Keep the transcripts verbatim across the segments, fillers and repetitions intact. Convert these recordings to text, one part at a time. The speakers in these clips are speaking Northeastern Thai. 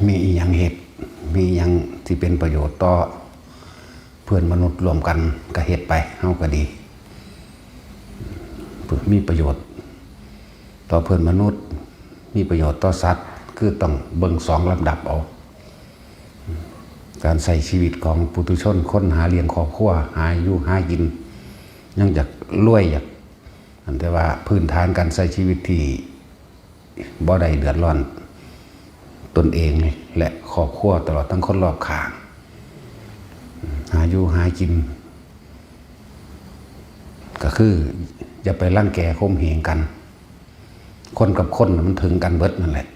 มีอีหยังเฮ็ด มีอีหยังที่เป็นประโยชน์ต่อเพื่อนมนุษย์ร่วมกันก็เฮ็ดไป เฮาก็ดี มีประโยชน์ต่อเพื่อนมนุษย์ มีประโยชน์ต่อสัตว์ คือต้องเบิ่งสองลำดับเอา การใช้ชีวิตของปุถุชน คนหาเลี้ยงครอบครัว หาอยู่หากิน ยังอยากรวย อยาก อันแต่ว่าพื้นฐานการใช้ชีวิตที่บ่ได้เดือดร้อนตนเองและครอบครัว ตลอดทั้งคนรอบข้าง หาอยู่หากิน ก็คืออย่าไปรังแกข่มเหงกัน คนกับคนน่ะมันถึงกันเบิดนั่นแหละ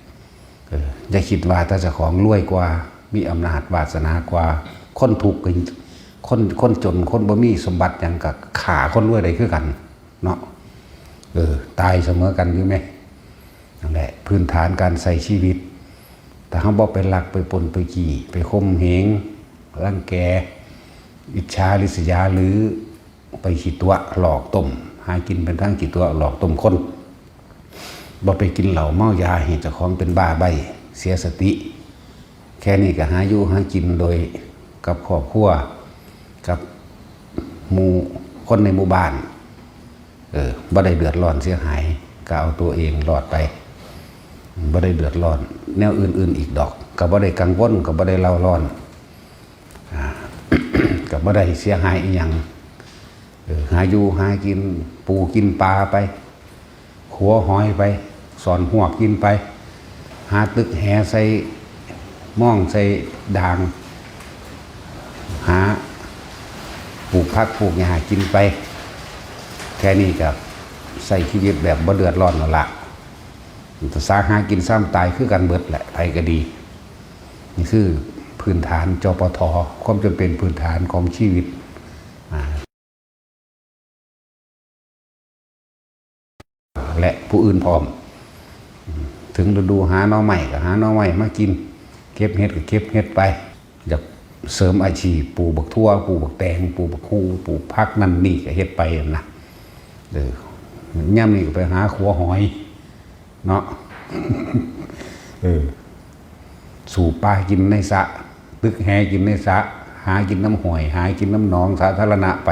เออ อย่าคิดว่าถ้าเจ้าของรวยกว่า มีอำนาจวาสนากว่า คนทุกข์ก็ คน คนจน คนบ่มีสมบัติหยังก็ฆ่าคนรวยได้คือกันเนาะ เออ ตายเสมอกันอยู่ไหม นั่นแหละ พื้นฐานการใช้ชีวิต ถ้าเฮาบ่ไปลัก ไปปล้น ไปจี้ ไปข่มเหง รังแก อิจฉาริษยา หรือไปขี้ตั๋วหลอกต้ม หากินเป็นทางขี้ตั๋วหลอกต้มคน บ่ไปกินเหล้าเมายาให้เจ้าของเป็นบ้าใบ้ เสียสติ แค่นี้ก็หาอยู่หากินโดยกับครอบครัว กับหมู่คนในหมู่บ้าน เออ บ่ได้เดือดร้อนเสียหาย ก็เอาตัวเองรอดไป บ่ได้เดือดร้อนแนวอื่นๆอีกดอก ก็บ่ได้กังวล ก็บ่ได้เร่าร้อน อ่า ก็บ่ได้เสียหายอีหยัง เออ หาอยู่หากิน ปูกินปลาไป ขัวหอยไป ซ่อนฮวกกินไป หาตึกแหใส่ม่องใส่ด่าง หาปลูกผักปลูกหญ้ากินไป แค่นี้ก็ใช้ชีวิตแบบบ่เดือดร้อนแล้วละ แต่สาหากินซ้ำตายคือกันเบิดแหละ ไผก็ดี นี่คือพื้นฐาน จปท ความจำเป็นพื้นฐานของชีวิต อ่า และผู้อื่นพร้อม ถึงฤดูหาหน่อไม้ก็หาหน่อไม้มากิน เก็บเห็ดก็เก็บเห็ดไป อยากเสริมอาชีพ ปลูกบักถั่ว ปลูกบักแตง ปลูกบักฮู่ ปลูกผักนั่นนี่ก็เฮ็ดไปนะ เออ ยามนี้ก็ไปหาขัวหอย เนาะ เออ สูบปลากินในสระ ตึกแหกินในสระ หากินน้ำห้วย หากินน้ำหนองสาธารณะไป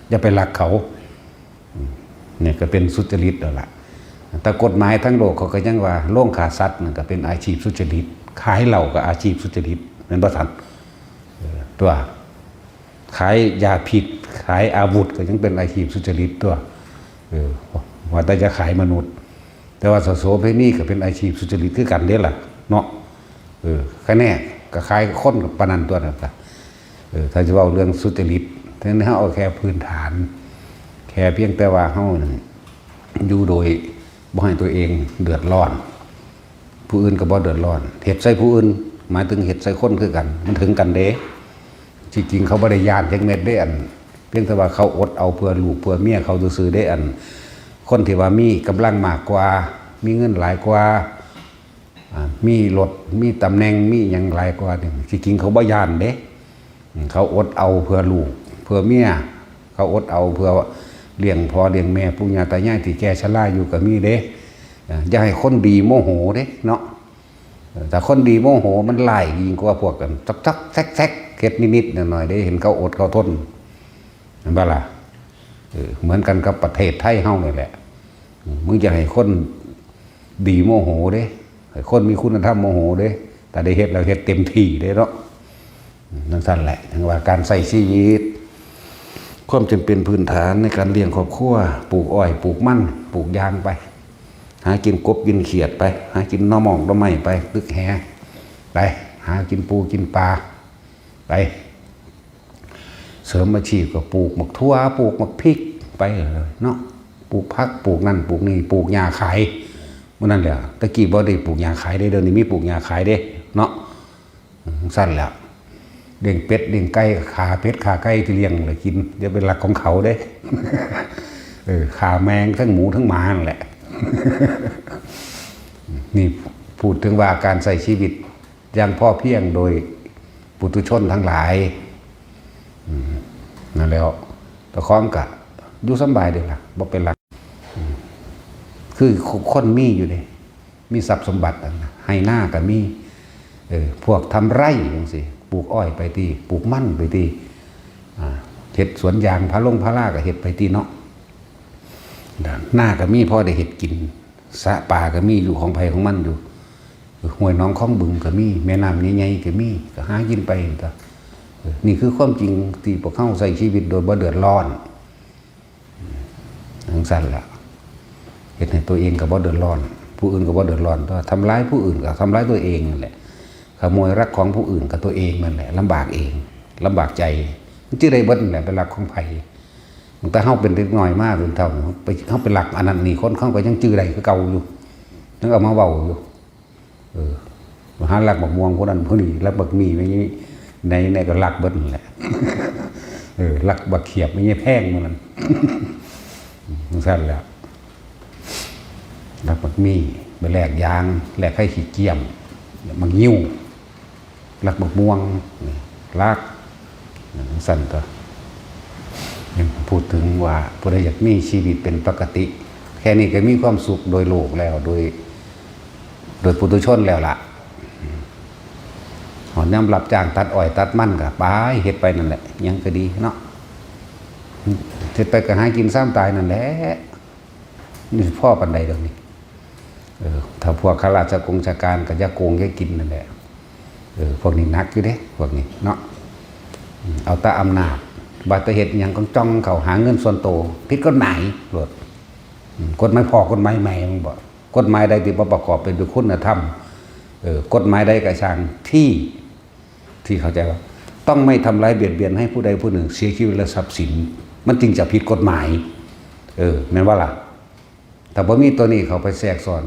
อย่าไปลักเขา เนี่ยก็เป็นสุจริตแล้วล่ะ แต่กฎหมายทั้งโลกเขาก็ยังว่าโรงฆ่าสัตว์นั่นก็เป็นอาชีพสุจริต ขายเหล้าก็อาชีพสุจริต แม่นบ่ทัน เออ ตัว ขายยาพิษ ขายอาวุธก็ยังเป็นอาชีพสุจริตตัว เออ ว่าแต่จะขายมนุษย์ แต่ว่าโสเภณีก็เป็นอาชีพสุจริตคือกันเด้ล่ะ เนาะ เออ คะแนนก็ขายคนปานนั้นตัวนั่นล่ะ เออ ถ้าจะเว้าเรื่องสุจริต ทีนี้เฮาเอาแค่พื้นฐาน แค่เพียงแต่ว่าเฮานั่นอยู่โดยบ่ให้ตัวเองเดือดร้อน ผู้อื่นก็บ่เดือดร้อน เฮ็ดใส่ผู้อื่น หมายถึงเฮ็ดใส่คนคือกัน มันถึงกันเด้ ที่จริงเขาบ่ได้ย้านจักเม็ดเด้ อัน เพียงแต่ว่าเขาอดเอาเพื่อลูกเพื่อเมียเขาซื่อๆเด้ อัน คนที่ว่ามีกำลังมากกว่า มีเงินหลายกว่า อ่า มีรถ มีตำแหน่ง มีหยังหลายกว่านี่ ที่จริงเขาบ่ย้านเด้ อืม เขาอดเอาเพื่อลูก เพื่อเมีย เขาอดเอาเพื่อเลี้ยงพ่อเลี้ยงแม่ ปู่ย่าตายายที่แก่ชราอยู่ก็มีเด้ อ่า อย่าให้คนดีโมโหเด้เนาะ เออ ถ้าคนดีโมโหมันร้ายยิ่งกว่าพวกกัน ตักๆแซกๆเฮ็ดนิดๆหน่อยๆเด้ เห็นเขาอดเขาทน เห็นบ่ล่ะ เออ เหมือนกันกับประเทศไทยเฮานี่แหละ อืม มึงอย่าให้คนดีโมโหเด้ ให้คนมีคุณธรรมโมโหเด้ แต่ได้เฮ็ดแล้วเฮ็ดเต็มที่เด้เนาะ อืม จั่งซั้นแหละ จั่งว่าการใช้ชีวิต ความจำเป็นพื้นฐานในการเลี้ยงครอบครัว ปลูกอ้อย ปลูกมัน ปลูกยางไป หากินกบกินเขียดไป หากินหน่อหม่องหน่อไม้ไป ตึกแหไป หากินปูกินปลาไป เสริมอาชีพก็ปลูกหมากถั่ว ปลูกหมากพริกไปเนาะ ปลูกผัก ปลูกนั่น ปลูกนี่ ปลูกหญ้าขาย มื้อนั้นแหละ ตะกี้บ่ได้ปลูกหญ้าขายเด้ เดี๋ยวนี้มีปลูกหญ้าขายเด้เนาะ อืม ซั่นแหละ เลี้ยงเป็ด เลี้ยงไก่ ก็ฆ่าเป็ด ฆ่าไก่ที่เลี้ยงแล้วกิน อย่าไปลักของเขาเด้ เออ ฆ่าแม่งทั้งหมูทั้งหมานั่นแหละ นี่พูดถึงว่าการใช้ชีวิตอย่างพอเพียงโดยปุถุชนทั้งหลาย อืม นั่นแหล้ว เจ้าของก็อยู่สำบายเด้ล่ะ บ่เป็นหลัก อืม คือคนมีอยู่เด้ มีทรัพย์สมบัตินั่นน่ะ ไฮ่นาก็มี เออ พวกทำไร่จังซี่ ปลูกอ้อยไปติ ปลูกมันไปติ อ่า เฮ็ดสวนยาง พาลงพาราก็เฮ็ดไปติเนาะ นาก็มีพอได้เฮ็ดกิน สระปลาก็มีอยู่ของไผของมันอยู่ ห้วยหนองคลองบึงก็มี แม่น้ำใหญ่ๆก็มี ก็หากินไปตั๊ว เออ นี่คือความจริงที่พวกเฮาใช้ชีวิตโดยบ่เดือดร้อน จั่งซั้นล่ะ เฮ็ดให้ตัวเองก็บ่เดือดร้อน ผู้อื่นก็บ่เดือดร้อนตั๊ว ทำร้ายผู้อื่นก็ทำร้ายตัวเองนั่นแหละ ขโมยลักของผู้อื่นก็ตัวเองนั่นแหละ ลำบากเอง ลำบากใจ มันสิได้เบิดนั่นแหละ ไปลักของไผ ตั้งแต่เฮาเป็นเด็กน้อยมาจนเฒ่า ไป เฮาไปลักอันนั้นนี่ คนเขาก็ยังจื่อได้คือเก่าอยู่ ยังเอามาเว้าอยู่ เออ มาหาลักบักม่วงผู้นั้นผู้นี้ ลักบักหมี่ ไม่นี่ ใน ในก็ลักเบิดนั่นแหละ เออ ลักบักเขียบ ไม่ใช่แพงมันนั่น จั่งซั้นแหละ ลักบักหมี่ ไปแลกยาง แลกไข่ขี้เกียม บักงิ้ว ลักบักม่วง นี่ ลัก จั่งซั้นตั๊ว ยังพูดถึงว่าผู้ใดอยากมีชีวิตเป็นปกติ แค่นี้ก็มีความสุขโดยโลกแล้ว โดย โดยปุถุชนแล้วล่ะ หอดยามรับจ้างตัดอ้อยตัดมันก็ไป เฮ็ดไปนั่นแหละ หยังก็ดีเนาะ เฮ็ดไปก็หากินซ้ำตายนั่นแหละ นี่พอปานใดดอกนี่ เออ ถ้าพวกข้าราชกงราชการก็อย่าโกงอย่ากินนั่นแหละ เออ พวกนี้หนักอยู่เด้ พวกนี้เนาะ อืม เอาแต่อำนาจ ว่าแต่เฮ็ดหยังก็จ้องเข้าหาเงินส่วนตัว ผิดกฎหมายโลด อืม กฎหมายพ่อกฎหมายแม่มึงบ่ กฎหมายใดที่บ่ประกอบไปด้วยคุณธรรม เออ กฎหมายใดก็ช่างที่ ที่เข้าใจว่า ต้องไม่ทำร้ายเบียดเบียนให้ผู้ใดผู้หนึ่งเสียชีวิตและทรัพย์สิน มันจึงจะผิดกฎหมาย เออ แม่นบ่ล่ะ ถ้าบ่มีตัวนี้เข้าไปแทรกซ้อน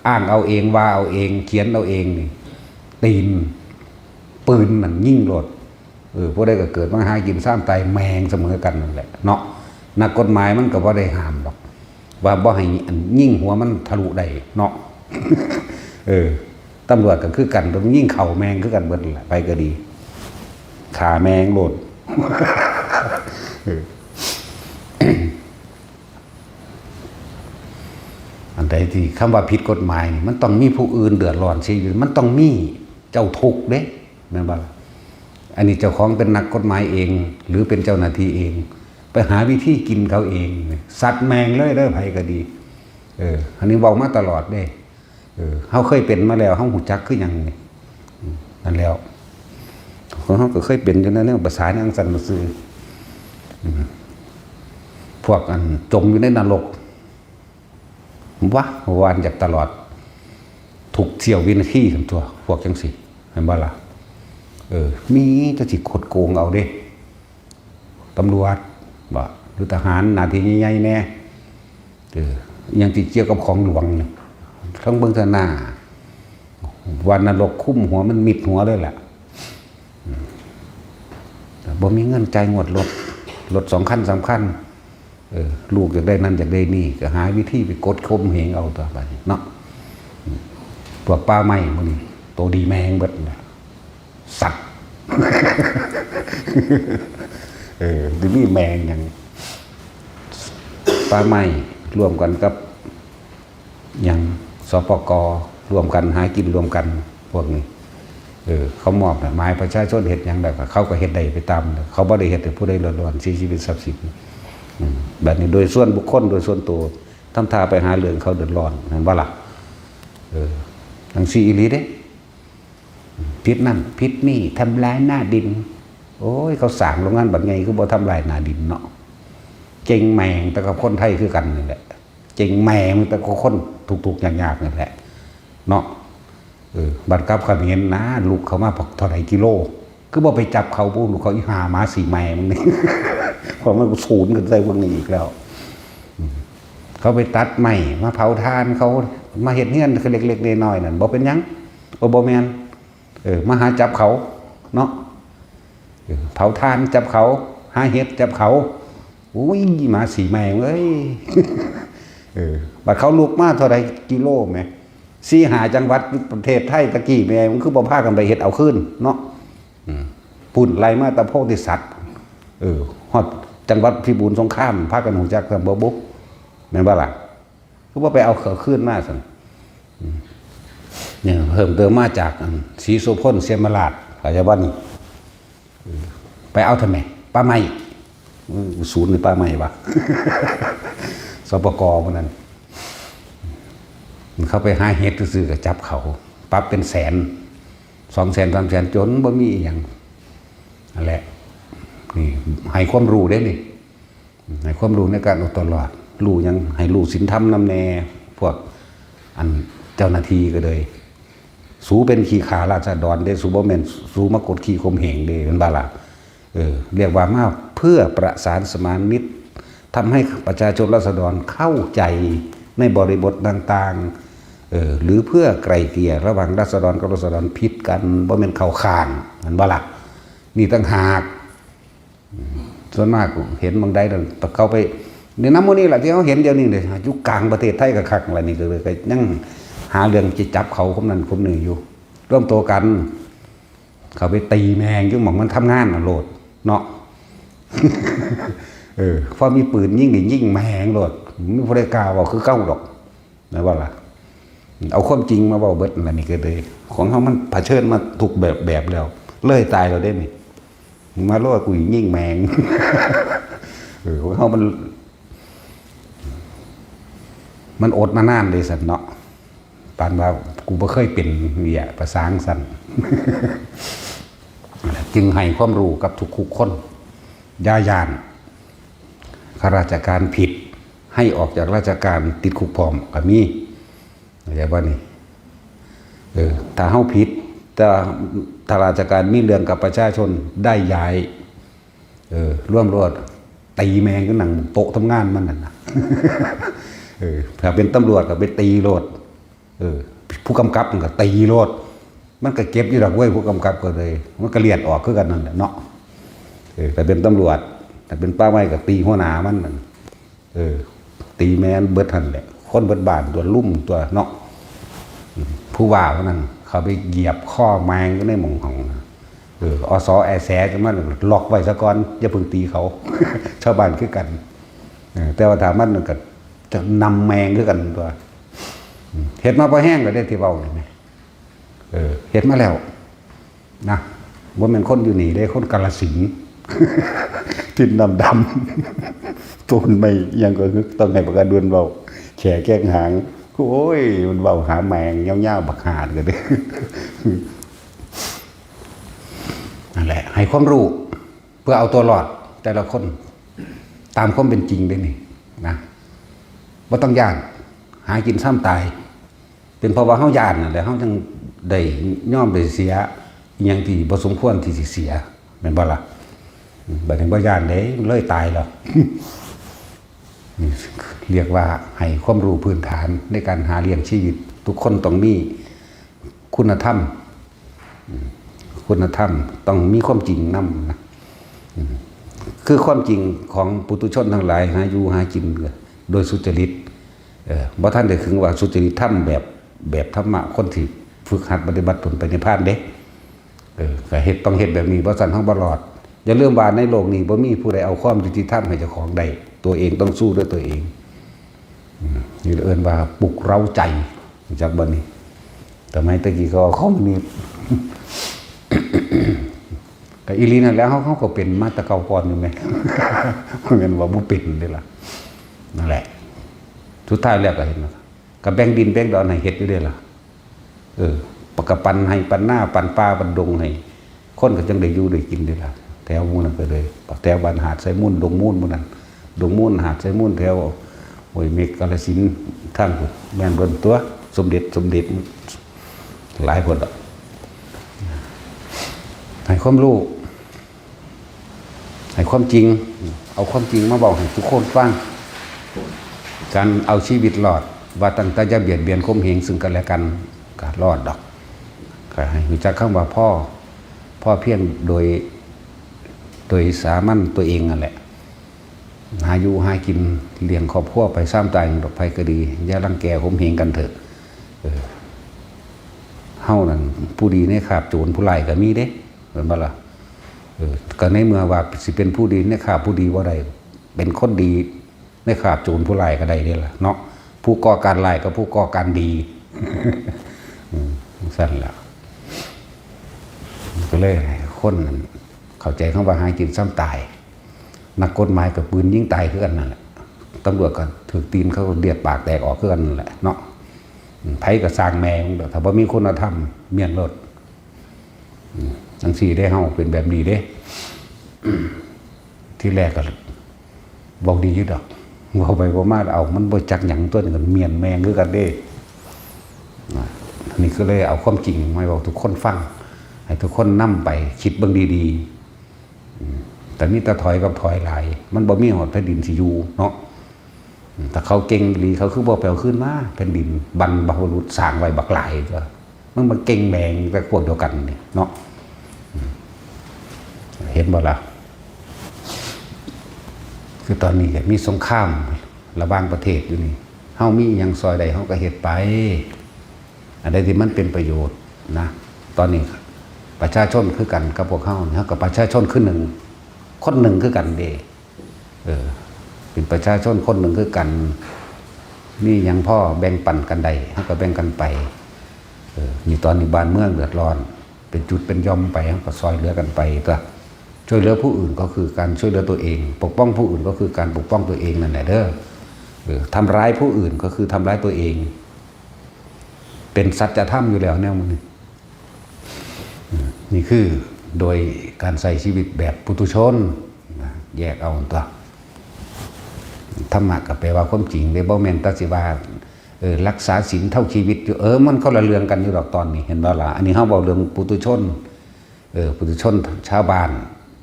อ้างเอาเอง ว่าเอาเอง เขียนเอาเองนี่ ตีน ปืนนั่นยิงโลด เออ ผู้ใดก็เกิดมาหากินซ้ำตายแมงเสมอกันนั่นแหละเนาะ นักกฎหมายมันก็บ่ได้ห้ามดอก ว่าบ่ให้อันยิงหัวมันทะลุได้เนาะ เออ ตำรวจก็คือกัน มันยิงเข้าแมงคือกันเบิดนั่นแหละ ไปก็ดี ฆ่าแมงโลด เออ อันใดที่คำว่าผิดกฎหมายนี่ มันต้องมีผู้อื่นเดือดร้อนสิ มันต้องมีเจ้าทุกข์เด้ แม่นบ่ล่ะ อันนี้เจ้าของเป็นนักกฎหมายเอง หรือเป็นเจ้าหน้าที่เอง ไปหาวิธีกินเขาเอง สัตว์แมงเลยเด้อ ไผก็ดี เออ อันนี้เว้ามาตลอดเด้ เออ เฮาเคยเป็นมาแล้ว เฮาฮู้จักคือหยังนี่ อืม นั่นแล้ว ของเฮาก็เคยเป็นอยู่ในแนวภาษาหยังสั่นซื่อ อืม พวกอันจมอยู่ในนรก วะ วานอยากตลอด ทุกเสี้ยววินาทีซั่นตั๊ว พวกจั่งซี้ แม่นบ่ล่ะ เออ มีแต่สิคดโกงเอาเด้ ตำรวจบ่ หรือทหารหน้าที่ใหญ่ๆแน่ เออ อิหยังที่เกี่ยวกับของหลวงนี่ ทั้งเบิ่งเทื่อหน้า ว่านรกคุมหัวมันมิดหัวเลยแหละ อืม บ่มีเงินจ่ายงวดรถ รถสองคันสามคัน เออ ลูกอยากได้นั่นอยากได้นี่ ก็หาวิธีไปกดข่มเหงเอาตั๊วบัดนี้เนาะ อืม พวกป่าไม้หมู่นี้ โตดีแมงเบิดนะ สัตว์ เออ สิมีแมงหยัง ป่าไม้ร่วมกันกับ หยัง สปก ร่วมกันหากินร่วมกัน พวกนี้ เออ เขามอบน่ะ หมายประชาชนเฮ็ดหยังได้ก็ เขาก็เฮ็ดได้ไปตาม เขาบ่ได้เฮ็ดให้ผู้ใดเดือดร้อน เสียชีวิตทรัพย์สิน อืม บัดนี้โดยส่วนบุคคล โดยส่วนตัว ทำท่าไปหาเรื่องเขาเดือดร้อน แม่นบ่ล่ะ เออ จั่งซี้อีหลีเด้ ผิดนั่นผิดนี่ ทำลายหน้าดิน โอ้ย เขาสร้างโรงงานบักใหญ่ คือบ่ทำลายหน้าดินเนาะ เจ๊งแม่งแต่กับคนไทยคือกันนั่นแหละ เจ๊งแม่งแต่กับคนทุกข์ๆยากๆนั่นแหละ เนาะ เออ บัดกับเขมรนะ ลุกเข้ามาเท่าไหร่กิโล คือบ่ไปจับเขา พวกลูกเขาอีห่าหมาสีแม่มึงนี่ พอมันก็ศูนย์กันใส่พวกนี้อีกแล้ว อืม เขาไปตัดไม้มาเผาถ่าน เขามาเฮ็ดเฮือนเล็กๆน้อยๆนั่น บ่เป็นหยัง โอ้ บ่แม่น เออ มาหาจับเขา เนาะ เออ เผาถ่านจับเขา หาเห็ดจับเขา อุ้ย หมาสีแม่งเอ้ย เออ บัดเขาลุกมาเท่าไหร่กิโลแหม สี่ห้าจังหวัดประเทศไทยตะกี้แหม มันคือบ่พากันไปเฮ็ดเอาคืนเนาะ อืม ปุ้นไล่มาแต่โพธิสัตว์ เออ ฮอดจังหวัดพิบูลสงคราม พากันฮู้จักกันบ่บุ แม่นบ่ล่ะ คือบ่ไปเอาเขาคืนมาซั่น อืม เนี่ยเพิ่มเติมมาจากอันศรีโสพลเสียมราช เข้าใจบ่นี่ ไปเอาทำไม ป่าไม้ อืม ศูนย์ในป่าไม้วะ สปก พวกนั้น เขาไปหาเห็ดซื่อๆก็จับเขา ปรับเป็นแสน สองแสน สามแสน จนบ่มีอหย่าง นั่นแหละ นี่ ให้ความรู้เด้นี่ ให้ความรู้ในการเอาตัวรอด รู้หยัง ให้รู้ศีลธรรมนำแน่ พวกอันเจ้าหน้าที่ก็เลย สูเป็นขี้ข้าราษฎรเด้ สูบ่แม่น สูมากดขี่ข่มเหงเด้ แม่นบ่ล่ะ เออ เรียกว่ามาเพื่อประสานสมานมิตร ทำให้ประชาชนราษฎรเข้าใจในบริบทต่างๆ เออ หรือเพื่อไกล่เกลี่ยระหว่างราษฎรกับราษฎร ผิดกัน บ่แม่นเข้าข้าง แม่นบ่ล่ะ นี่ต่างหาก ส่วนมากเห็นบางใดนั่นเขาไป ในน้ำหมู่นี้แหละที่เขาเห็นเดี๋ยวนี้เลย อยู่กลางประเทศไทยก็คักอะไรนี่ก็เลยก็ยังหาเรื่องจะจับเขาคนนั้นคนนี้อยู่ รวมตัวกัน เขาไปตีแม่งอยู่หม่องมันทำงานน่ะโลด เนาะ เออ พอมีปืนยิงนี่ยิงแม่งโลด ไม่พอได้กล้าเว้าคือเก่าดอก แม่นบ่ล่ะ เอาความจริงมาเว้าเบิดนั่นล่ะ นี่ก็เลย ของเฮามันเผชิญมาทุกแบบ แบบแล้ว เลยตายแล้วเด้นี่ มาโลด กูยิงแม่ง เออ ของเฮามัน มันอดมานานเลยสันเนาะ ปานว่ากูบ่เคยเป็นเวียประสางสัน จึงให้ความรู้กับทุกๆคน อย่าย้าน ข้าราชการผิด ให้ออกจากราชการติดคุกพร้อมก็มี เข้าใจบ่นี่ เออ ถ้าเฮาผิด ถ้า ถ้าราชการมีเรื่องกับประชาชน ได้ย้าย เออ ร่วมโลด ตีแม่งก็นั่งโต๊ะทำงานมันนั่นน่ะ เออ ถ้าเป็นตำรวจก็ไปตีโลด เออ ผู้กำกับมันก็ตีโลด มันก็เก็บอยู่ดอกเว้ย ผู้กำกับก็เลย มันก็เลียดออกคือกันนั่นแหละเนาะ เออ แต่เป็นตำรวจ แต่เป็นป่าไม้ก็ตีหัวหน้ามันนั่น เออ ตีแม่นเบิดหั่นแหละ คนเบิดบ้านตัวลุ่มตัวเนาะ อืม ผู้ว่าคนนั้น เขาไปเหยียบข้อแมงอยู่ในหม่องของนะ เออ อส.แอแสจะมาล็อกไว้ซะก่อน อย่าเพิ่งตีเขา ชาวบ้านคือกัน เออ แต่ว่าถ้ามันก็จะนำแมงคือกันตัว อืม เฮ็ดมาพอแห้งก็ได้ที่เว้านี่แหม เออ เฮ็ดมาแล้ว นะ บ่แม่นคนอยู่นี่เด้ คนกาฬสินธุ์ ถิ่นน้ำดำ ต้นไม้อิหยังก็คือต้องให้บักอดุลเว้า แขแข้งหาง โอ้ย มันเว้าหาแมงยาวๆ บักหาดก็เด้ นั่นแหละ ให้ความรู้ เพื่อเอาตัวรอดแต่ละคน ตามความเป็นจริงเด้นี่นะ บ่ต้องย้าน หากินซ่ำตาย เป็นเพราะว่าเฮาย้านนั่นแหละ เฮาจั่งได้ยอมได้เสียอิหยังที่บ่สมควรที่สิเสีย แม่นบ่ล่ะ บัดนี้บ่ย้านเด้ เลยตายแล้ว นี่เรียกว่าให้ความรู้พื้นฐานในการหาเลี้ยงชีวิต ทุกคนต้องมีคุณธรรม อืม คุณธรรมต้องมีความจริงนำนะ อืม คือความจริงของปุถุชนทั้งหลาย หาอยู่หากินโดยสุจริต เออ บ่ทันได้ถึงว่าสุจริตธรรมแบบ แบบธรรมะคนที่ฝึกหัดปฏิบัติตนไปนิพพานเด้ เออ ก็เฮ็ด ต้องเฮ็ดแบบนี้ บ่ซั้นเฮาบ่รอด อย่าลืมว่าในโลกนี้บ่มีผู้ใดเอาความยุติธรรมให้เจ้าของได้ ตัวเองต้องสู้ด้วยตัวเอง อืม นี่เอิ้นว่าปลุกเร้าใจ รู้จักบ่นี่ สมัยตะกี้เขาเอาคอมมิวนิสต์ ก็อีหลีนั่นแหละ เฮา เฮาก็เป็นมาแต่เก่าก่อนอยู่แหม บ่แม่นว่าบ่เป็นเด้ล่ะ นั่นแหละ สุดท้ายแล้วก็เห็นว่า ก็แบ่งดินแบ่งดอนให้เฮ็ดอยู่เด้ล่ะ เออ ปะกะปันไฮ่ปันนาปันป่าปันดงให้ คนก็จั่งได้อยู่ได้กินเด้ล่ะ แถวหมู่นั้นก็เลย แถวบ้านหาดไซมูล ดงมูลหมู่นั้น ดงมูล หาดไซมูล แถวห้วยเม็ก กาฬสินธุ์ ทางพุ้น แม่นเบิ่นตัว สมเด็จ สมเด็จ หลายคนดอก ให้ความรู้ ให้ความจริง เอาความจริงมาเว้าให้ทุกคนฟัง การเอาชีวิตรอด ว่าตั้งแต่อย่าเบียดเบียนข่มเหงซึ่งกันและกัน ก็รอดดอก ก็ให้รู้จักคำว่าพอ พอเพียงโดย โดยสามัญตัวเองนั่นแหละ หาอยู่หากินเลี้ยงครอบครัวไป ซ่ามตายดอกไผก็ดี อย่ารังแกข่มเหงกันเถอะ เออ เฮานั่นผู้ดีในคราบโจร ผู้ร้ายก็มีเด้ แม่นบ่ล่ะ เออ ก็ในเมื่อว่าสิเป็นผู้ดีในคราบผู้ดีบ่ได้ เป็นคนดีในคราบโจรผู้ร้ายก็ได้เด้ล่ะเนาะ ผู้ก่อการร้ายกับผู้ก่อการดี อืม นั่นแหละ ก็เลยให้คนเข้าใจคำว่าหากินซ้ำตาย นักกฎหมายกับปืนยิงตายคือกันนั่นแหละ ตำรวจก็ถืกตีนเขาเลียดปากแตกออกคือกันนั่นแหละเนาะ อืม ไผก็สร้างแม่ง ถ้าบ่มีคุณธรรม เมียนรถ อืม จังซี่เด้ เฮาเป็นแบบนี้เด้ ที่แรกก็บอกดีอยู่ดอก เว้าไปเว้ามาเอา มันบ่จักหยัง ตัวนี้ก็เมียนแม่งคือกันเด้ อ่ะ นี่ก็เลยเอาความจริงมาบอกทุกคนฟัง ให้ทุกคนนำไปคิดเบิ่งดีๆ อืม แต่มีแต่ถอยกับถอยหลาย มันบ่มีฮอดแผ่นดินสิอยู่เนาะ อืม ถ้าเขาเก่งอีหลี เขาคือบ่ไปเอาคืนมา แผ่นดินบรรพบุรุษสร้างไว้บักหลายตัว มันมาเก่งแม่งแต่พวกเดียวกันนี่เนาะ อืม เห็นบ่ล่ะ คือตอนนี้ก็มีสงครามระหว่างประเทศอยู่นี่ เฮามีอิหยังซอยได้ เฮาก็เฮ็ดไป อันใดที่มันเป็นประโยชน์นะ ตอนนี้ประชาชนคือกันกับพวกเฮานี่ เฮากับประชาชนคือหนึ่ง คนหนึ่งคือกันเด้ เออ เป็นประชาชนคนหนึ่งคือกัน มีหยังพอแบ่งปันกันได้ เฮาก็แบ่งกันไป เออ นี่ตอนนี้บ้านเมืองเดือดร้อน เป็นจุดเป็นหย่อมไป เฮาก็ซอยเหลือกันไปตัว ช่วยเหลือผู้อื่นก็คือการช่วยเหลือตัวเอง ปกป้องผู้อื่นก็คือการปกป้องตัวเองนั่นแหละเด้อ เออ ทำร้ายผู้อื่นก็คือทำร้ายตัวเอง เป็นสัจธรรมอยู่แล้วแนวนี้ อืม นี่คือโดยการใช้ชีวิตแบบปุถุชนนะ แยกเอาตัว ธรรมะก็แปลว่าความจริงเด้ บ่แม่นแต่สิว่า เออ รักษาศีลเท่าชีวิตอยู่ เออ มันคนละเรื่องกันอยู่ดอกตอนนี้ เห็นบ่ล่ะ อันนี้เฮาเว้าเรื่องปุถุชน เออ ปุถุชนชาวบ้าน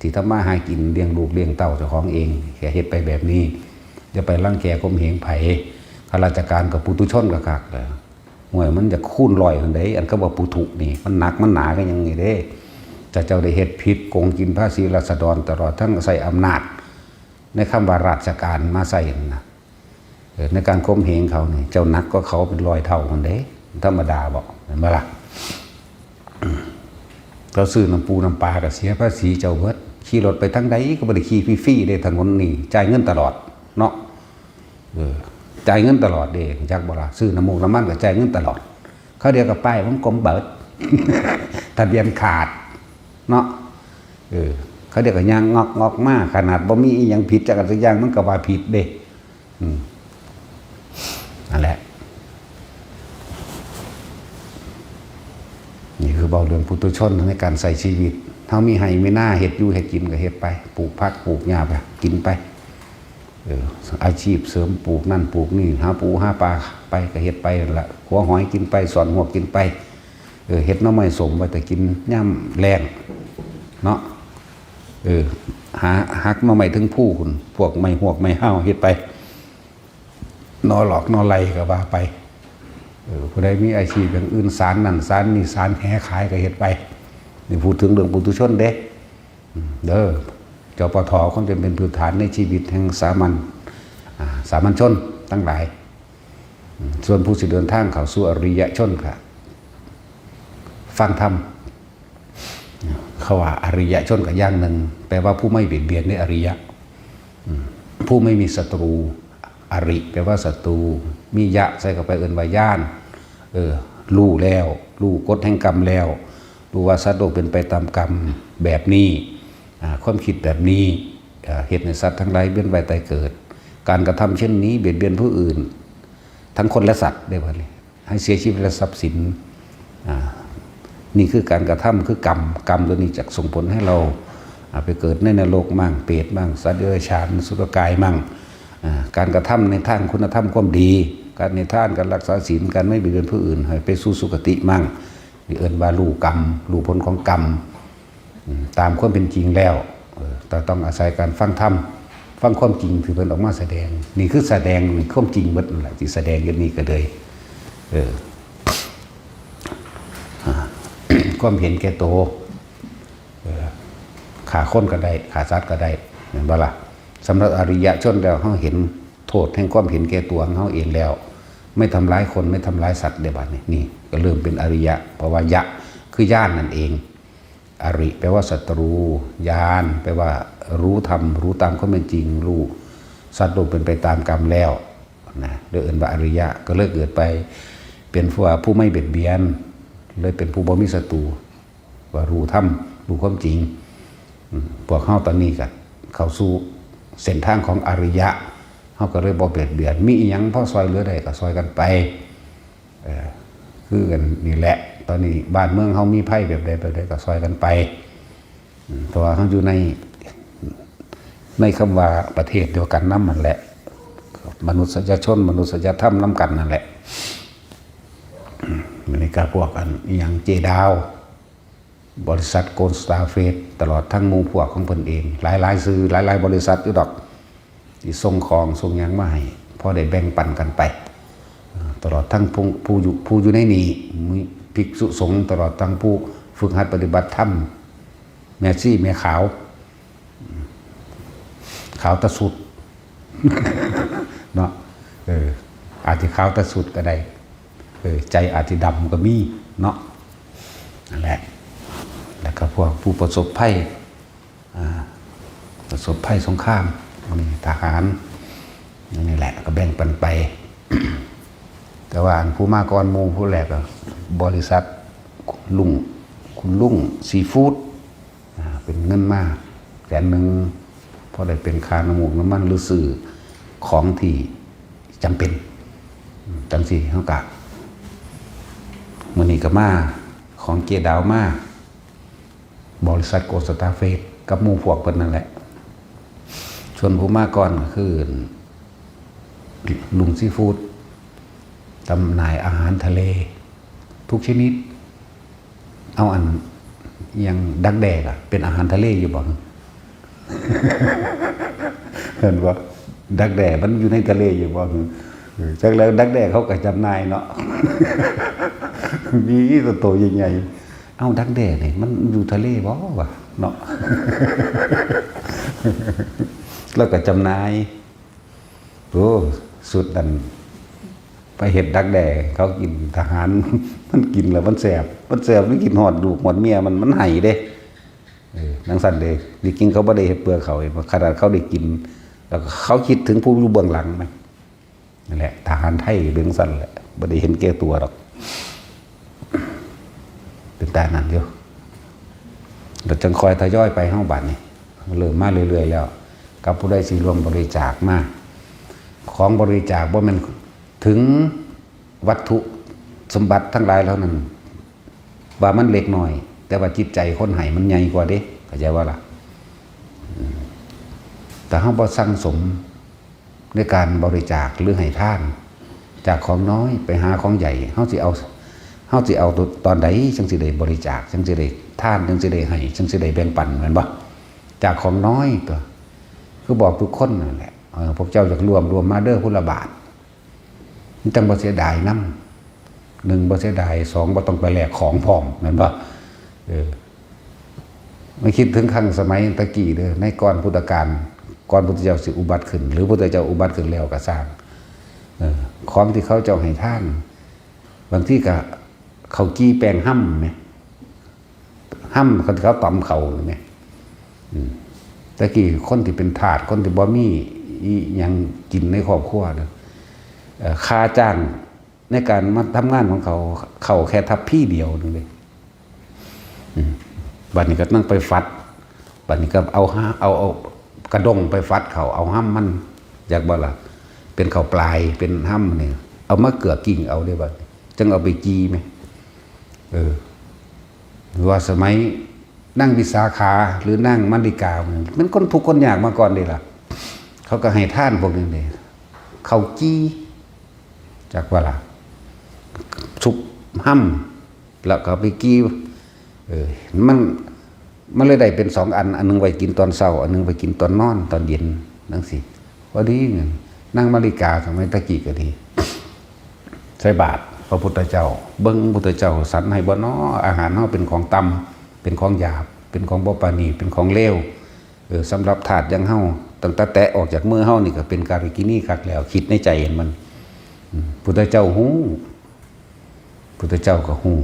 ที่ทำมาหากินเลี้ยงลูกเลี้ยงเต้าเจ้าของเอง แค่เฮ็ดไปแบบนี้ อย่าไปรังแกข่มเหงไผ ข้าราชการกับปุถุชนก็คักแหละ ห่วย มันจะคูณร้อยหั่นเด้ อันคำว่าปุถุนี่ มันหนักมันหนาก็ยังนี่เด้ ถ้าเจ้าได้เฮ็ดผิด โกงกินภาษีราษฎร ตลอดทั้งใช้อำนาจ ในคำว่าราชการมาใช้นั่นนะ เออ ในการข่มเหงเขานี่ เจ้าหนักกว่าเขาเป็นร้อยเท่าหั่นเด้ ธรรมดาบ่ แม่นบ่ล่ะ เขาซื้อน้ำปูน้ำปลาก็เสียภาษีเจ้าเบิด ขี่รถไปทางใดก็บ่ได้ขี่ฟรีๆเด้ ถนนนี่จ่ายเงินตลอดเนาะ เออ จ่ายเงินตลอดเด้ จักบ่ล่ะ ซื้อน้ำมูกน้ำมันก็จ่ายเงินตลอด เขาเดียวกับป้ายวงกลมเบิด ทะเบียนขาดเนาะ เออ เขาเดียวก็ย่างงอกงอกมา ขนาดบ่มีอีหยังผิดจักอันจักอย่าง มันก็ว่าผิดเด้ อืม นั่นแหละ นี่คือเว้าเรื่องปุถุชนในการใช้ชีวิต เฮามีไร่มีนา เฮ็ดอยู่เฮ็ดกินก็เฮ็ดไป ปลูกผักปลูกหญ้าไป กินไป เออ อาชีพเสริมปลูกนั่นปลูกนี่ หาปูหาปลาไปก็เฮ็ดไปนั่นละ ขัวหอยกินไป ซ่อนฮวกกินไป เออ เฮ็ดหน่อไม้ส้มไว้แต่กินยามแล้งเนาะ เออ หาหักหน่อไม้เทิงภูพุ้น พวกไม้ฮวกไม้ฮาวเฮ็ดไป หน่อหลอกหน่อไร่ก็ว่าไป เออ ผู้ใดมีอาชีพอย่างอื่น สานนั่นสานนี่ สานแหขายก็เฮ็ดไป นี่พูดถึงเรื่องปุถุชนเด้ อืม เด้อ จปท ควรจะเป็นพื้นฐานในชีวิตแห่งสามัญ อ่า สามัญชนทั้งหลาย อืม ส่วนผู้สิเดินทางเข้าสู่อริยชนก็ฟังธรรม เขาว่าอริยชนก็อย่างหนึ่ง แปลว่าผู้ไม่เบียดเบียนในอริยะ อืม ผู้ไม่มีศัตรู อริแปลว่าศัตรู มียะใส่เข้าไปเอิ้นว่าญาณ เออ รู้แล้ว รู้กฎแห่งกรรมแล้ว รู้ว่าสัตว์โลกเป็นไปตามกรรมแบบนี้ อ่า ความคิดแบบนี้ เอ่อ เฮ็ดให้สัตว์ทั้งหลายเวียนว่ายตายเกิด การกระทำเช่นนี้เบียดเบียนผู้อื่น ทั้งคนและสัตว์ได้บ่นี่ ให้เสียชีวิตและทรัพย์สิน อ่า นี่คือการกระทำ คือกรรม กรรมตัวนี้จะส่งผลให้เรา อ่า ไปเกิดในนรกมั่ง เปรตมั่ง สัตว์เดรัจฉาน อสุรกายมั่ง อ่า การกระทำในทางคุณธรรมความดี การให้ทาน การรักษาศีล การไม่เบียดเบียนผู้อื่น ให้ไปสู่สุคติมั่ง นี่เอิ้นว่ารู้กรรม รู้ผลของกรรม อืม ตามความเป็นจริงแล้ว เออ แต่ต้องอาศัยการฟังธรรม ฟังความจริงที่เพิ่นออกมาแสดง นี่คือแสดงความจริงเบิดนั่นแหละ ที่แสดงอยู่นี่ก็เลย เออ อ่า ความเห็นแก่ตัว เออ ฆ่าคนก็ได้ ฆ่าสัตว์ก็ได้ แม่นบ่ล่ะ สำหรับอริยชนแล้ว เฮาเห็นโทษแห่งความเห็นแก่ตัวของเฮาเองแล้ว ไม่ทำร้ายคน ไม่ทำร้ายสัตว์ เด้บัดนี้ นี่ก็เริ่มเป็นอริยะ เพราะว่ายะ คือญาณนั่นเอง อริ แปลว่าศัตรู ญาณ แปลว่ารู้ธรรม รู้ตามความเป็นจริง รู้สัตว์โลกเป็นไปตามกรรมแล้วนะ เลยเอิ้นว่าอริยะ ก็เลยเกิดไปเป็นผู้ว่าผู้ไม่เบียดเบียน เลยเป็นผู้บ่มีศัตรู ว่ารู้ธรรม รู้ความจริง อืม พวกเฮาตอนนี้ก็เข้าสู่เส้นทางของอริยะ เฮาก็เลยบ่เบียดเบียน มีอิหยังพอซอยเหลือได้ก็ซอยกันไป เออ คือกันนี่แหละ ตอนนี้บ้านเมืองเฮามีภัยแบบใดแบบใดก็ซอยกันไป อืม เพราะว่าเฮาอยู่ใน ในคำว่าประเทศเดียวกันนำนั่นแหละ มนุษยชน มนุษยธรรมนำกันนั่นแหละ อืม มื้อนี้ก็พวกอันอิหยังเจดาว บริษัทโกลด์สตาร์เฟส ตลอดทั้งหมู่พวกของเพิ่นเอง หลายๆ ชื่อ หลายๆ บริษัทอยู่ดอก ที่ส่งของส่งหยังมาให้ พอได้แบ่งปันกันไป เอ่อ ตลอดทั้งผู้ ผู้อยู่ ผู้อยู่ในนี้ มีภิกษุสงฆ์ ตลอดทั้งผู้ฝึกหัดปฏิบัติธรรม แม่ชีแม่ขาว ขาวตะสุด เนาะ เออ อาจจะขาวตะสุดก็ได้ เออ ใจอาจจะดำก็มีเนาะ นั่นแหละ แล้วก็พวกผู้ประสบภัย อ่า ประสบภัยสงคราม มีทหาร นี่แหละ ก็แบ่งปันไป แต่ว่าอันผู้มาก่อนหมู่ผู้แรกก็บริษัทลุง คุณลุงซีฟู้ด อ่า เป็นเงินมาแสนหนึ่ง พอได้เป็นค่าน้ำมูกน้ำมันหรือซื้อของที่จำเป็น อืม จังซี่เฮากะ มื้อนี้ก็มา ของเจดาวมา บริษัทโกลด์สตาร์เฟส กับหมู่พวกเพิ่นนั่นแหละ ส่วนผู้มาก่อนก็คือ ลุงซีฟู้ด จำหน่ายอาหารทะเล ทุกชนิด เอาอัน อย่างดักแด้อะ เป็นอาหารทะเลอยู่บ่ เห็นบ่ ดักแด้มันอยู่ในทะเลอยู่บ่ เออ จักแล้วดักแด้เขาก็จำหน่ายเนาะ มีตัวโตใหญ่ๆ เอ้า ดักแด้นี่มันอยู่ทะเลบ่วะ เนาะ แล้วก็จำหน่าย โอ้ สุดนั้น ไปเฮ็ดดักแด้เขากิน ทหาร มันกินแล้วมันแซ่บ มันแซ่บ มันกินฮอดลูกฮอดเมียมัน มันไห้เด้ เออ จั่งซั้นเด้ ที่จริงเขาบ่ได้เฮ็ดเพื่อเขา ขนาดเขาได้กิน แล้วก็เขาคิดถึงผู้อยู่เบื้องหลังไหม นั่นแหละ ทหารไทยเป็นจั่งซั้นแหละ บ่ได้เห็นแก่ตัวดอก เป็นตานั้นอยู่ แล้วจั่งค่อยทยอยไปเฮาบัดนี้ เริ่มมาเรื่อยๆแล้ว กับผู้ใดสิร่วมบริจาคมา ของบริจาคบ่แม่นถึงวัตถุสมบัติทั้งหลายเหล่านั้น ว่ามันเล็กน้อย แต่ว่าจิตใจคนให้มันใหญ่กว่าเด้ เข้าใจบ่ล่ะ อืม แต่เฮาบ่สั่งสมในการบริจาคหรือให้ทาน จากของน้อยไปหาของใหญ่ เฮาสิเอา เฮาสิเอาตอนใดจั่งสิได้บริจาค จั่งสิได้ทาน จั่งสิได้ให้ จั่งสิได้แบ่งปัน แม่นบ่ จากของน้อยตัว คือบอกทุกคนนั่นแหละ เออ พวกเจ้าอยากร่วม ร่วมมาเด้อ คนละบาท มันจั่งบ่เสียดายนำ หนึ่ง บ่เสียดาย สอง บ่ต้องไปแลกของพร้อม แม่นบ่ เออ มาคิดถึงครั้งสมัยตะกี้เด้อ ในก่อนพุทธกาล ก่อนพุทธเจ้าสิอุบัติขึ้น หรือพุทธเจ้าอุบัติขึ้นแล้วก็ซ่าง เออ ของที่เขาเจ้าให้ทาน บางทีก็ข้าวจี่แป้งฮ่ำแหม ฮ่ำเขา เขาตำข้าวแหม อืม ตะกี้คนที่เป็นทาส คนที่บ่มีอิหยังกินในครอบครัวเด้อ เอ่อ ค่าจ้างในการมาทำงานของเขา เข้าแค่ทัพพีเดียวหนึ่งเลย อืม บัดนี้ก็ต้องไปฟัด บัดนี้ก็เอาฮะ เอา เอากระด้งไปฟัดเขา เอาฮ่ำมัน อยากบ่ล่ะ เป็นข้าวปลาย เป็นฮ่ำนี่ เอามาเกือกกิ่งเอาเด้บัดนี้ จั่งเอาไปจี่แหม เออ หรือว่าสมัยนางวิสาขา หรือนางมัลลิกา มันคนทุกข์คนยากมาก่อนเด้ล่ะ เขาก็ให้ทานพวกนี้เด้ ข้าวจี่ จักบ่ล่ะ ซุปฮ่ำ แล้วก็เอาไปจี่ เออ มัน มันเลยได้เป็นสองอัน อันหนึ่งไว้กินตอนเช้า อันหนึ่งไว้กินตอนนอน ตอนเย็น จั่งซี้ พอดีเงิน นางมัลลิกาสมัยตะกี้ก็ดี ใส่บาตรพระพุทธเจ้า เบิ่งพุทธเจ้าสรรให้บ่น้อ อาหารเฮาเป็นของต่ำ เป็นของหยาบ เป็นของบ่ปราณีต เป็นของเลว เออ สำหรับทาสอย่างเฮา ตั้งแต่แตะออกจากมือเฮานี่ก็เป็นการากินีคักแล้ว คิดในใจเห็นมัน อืม พุทธเจ้าฮู้ พุทธเจ้าก็ฮู้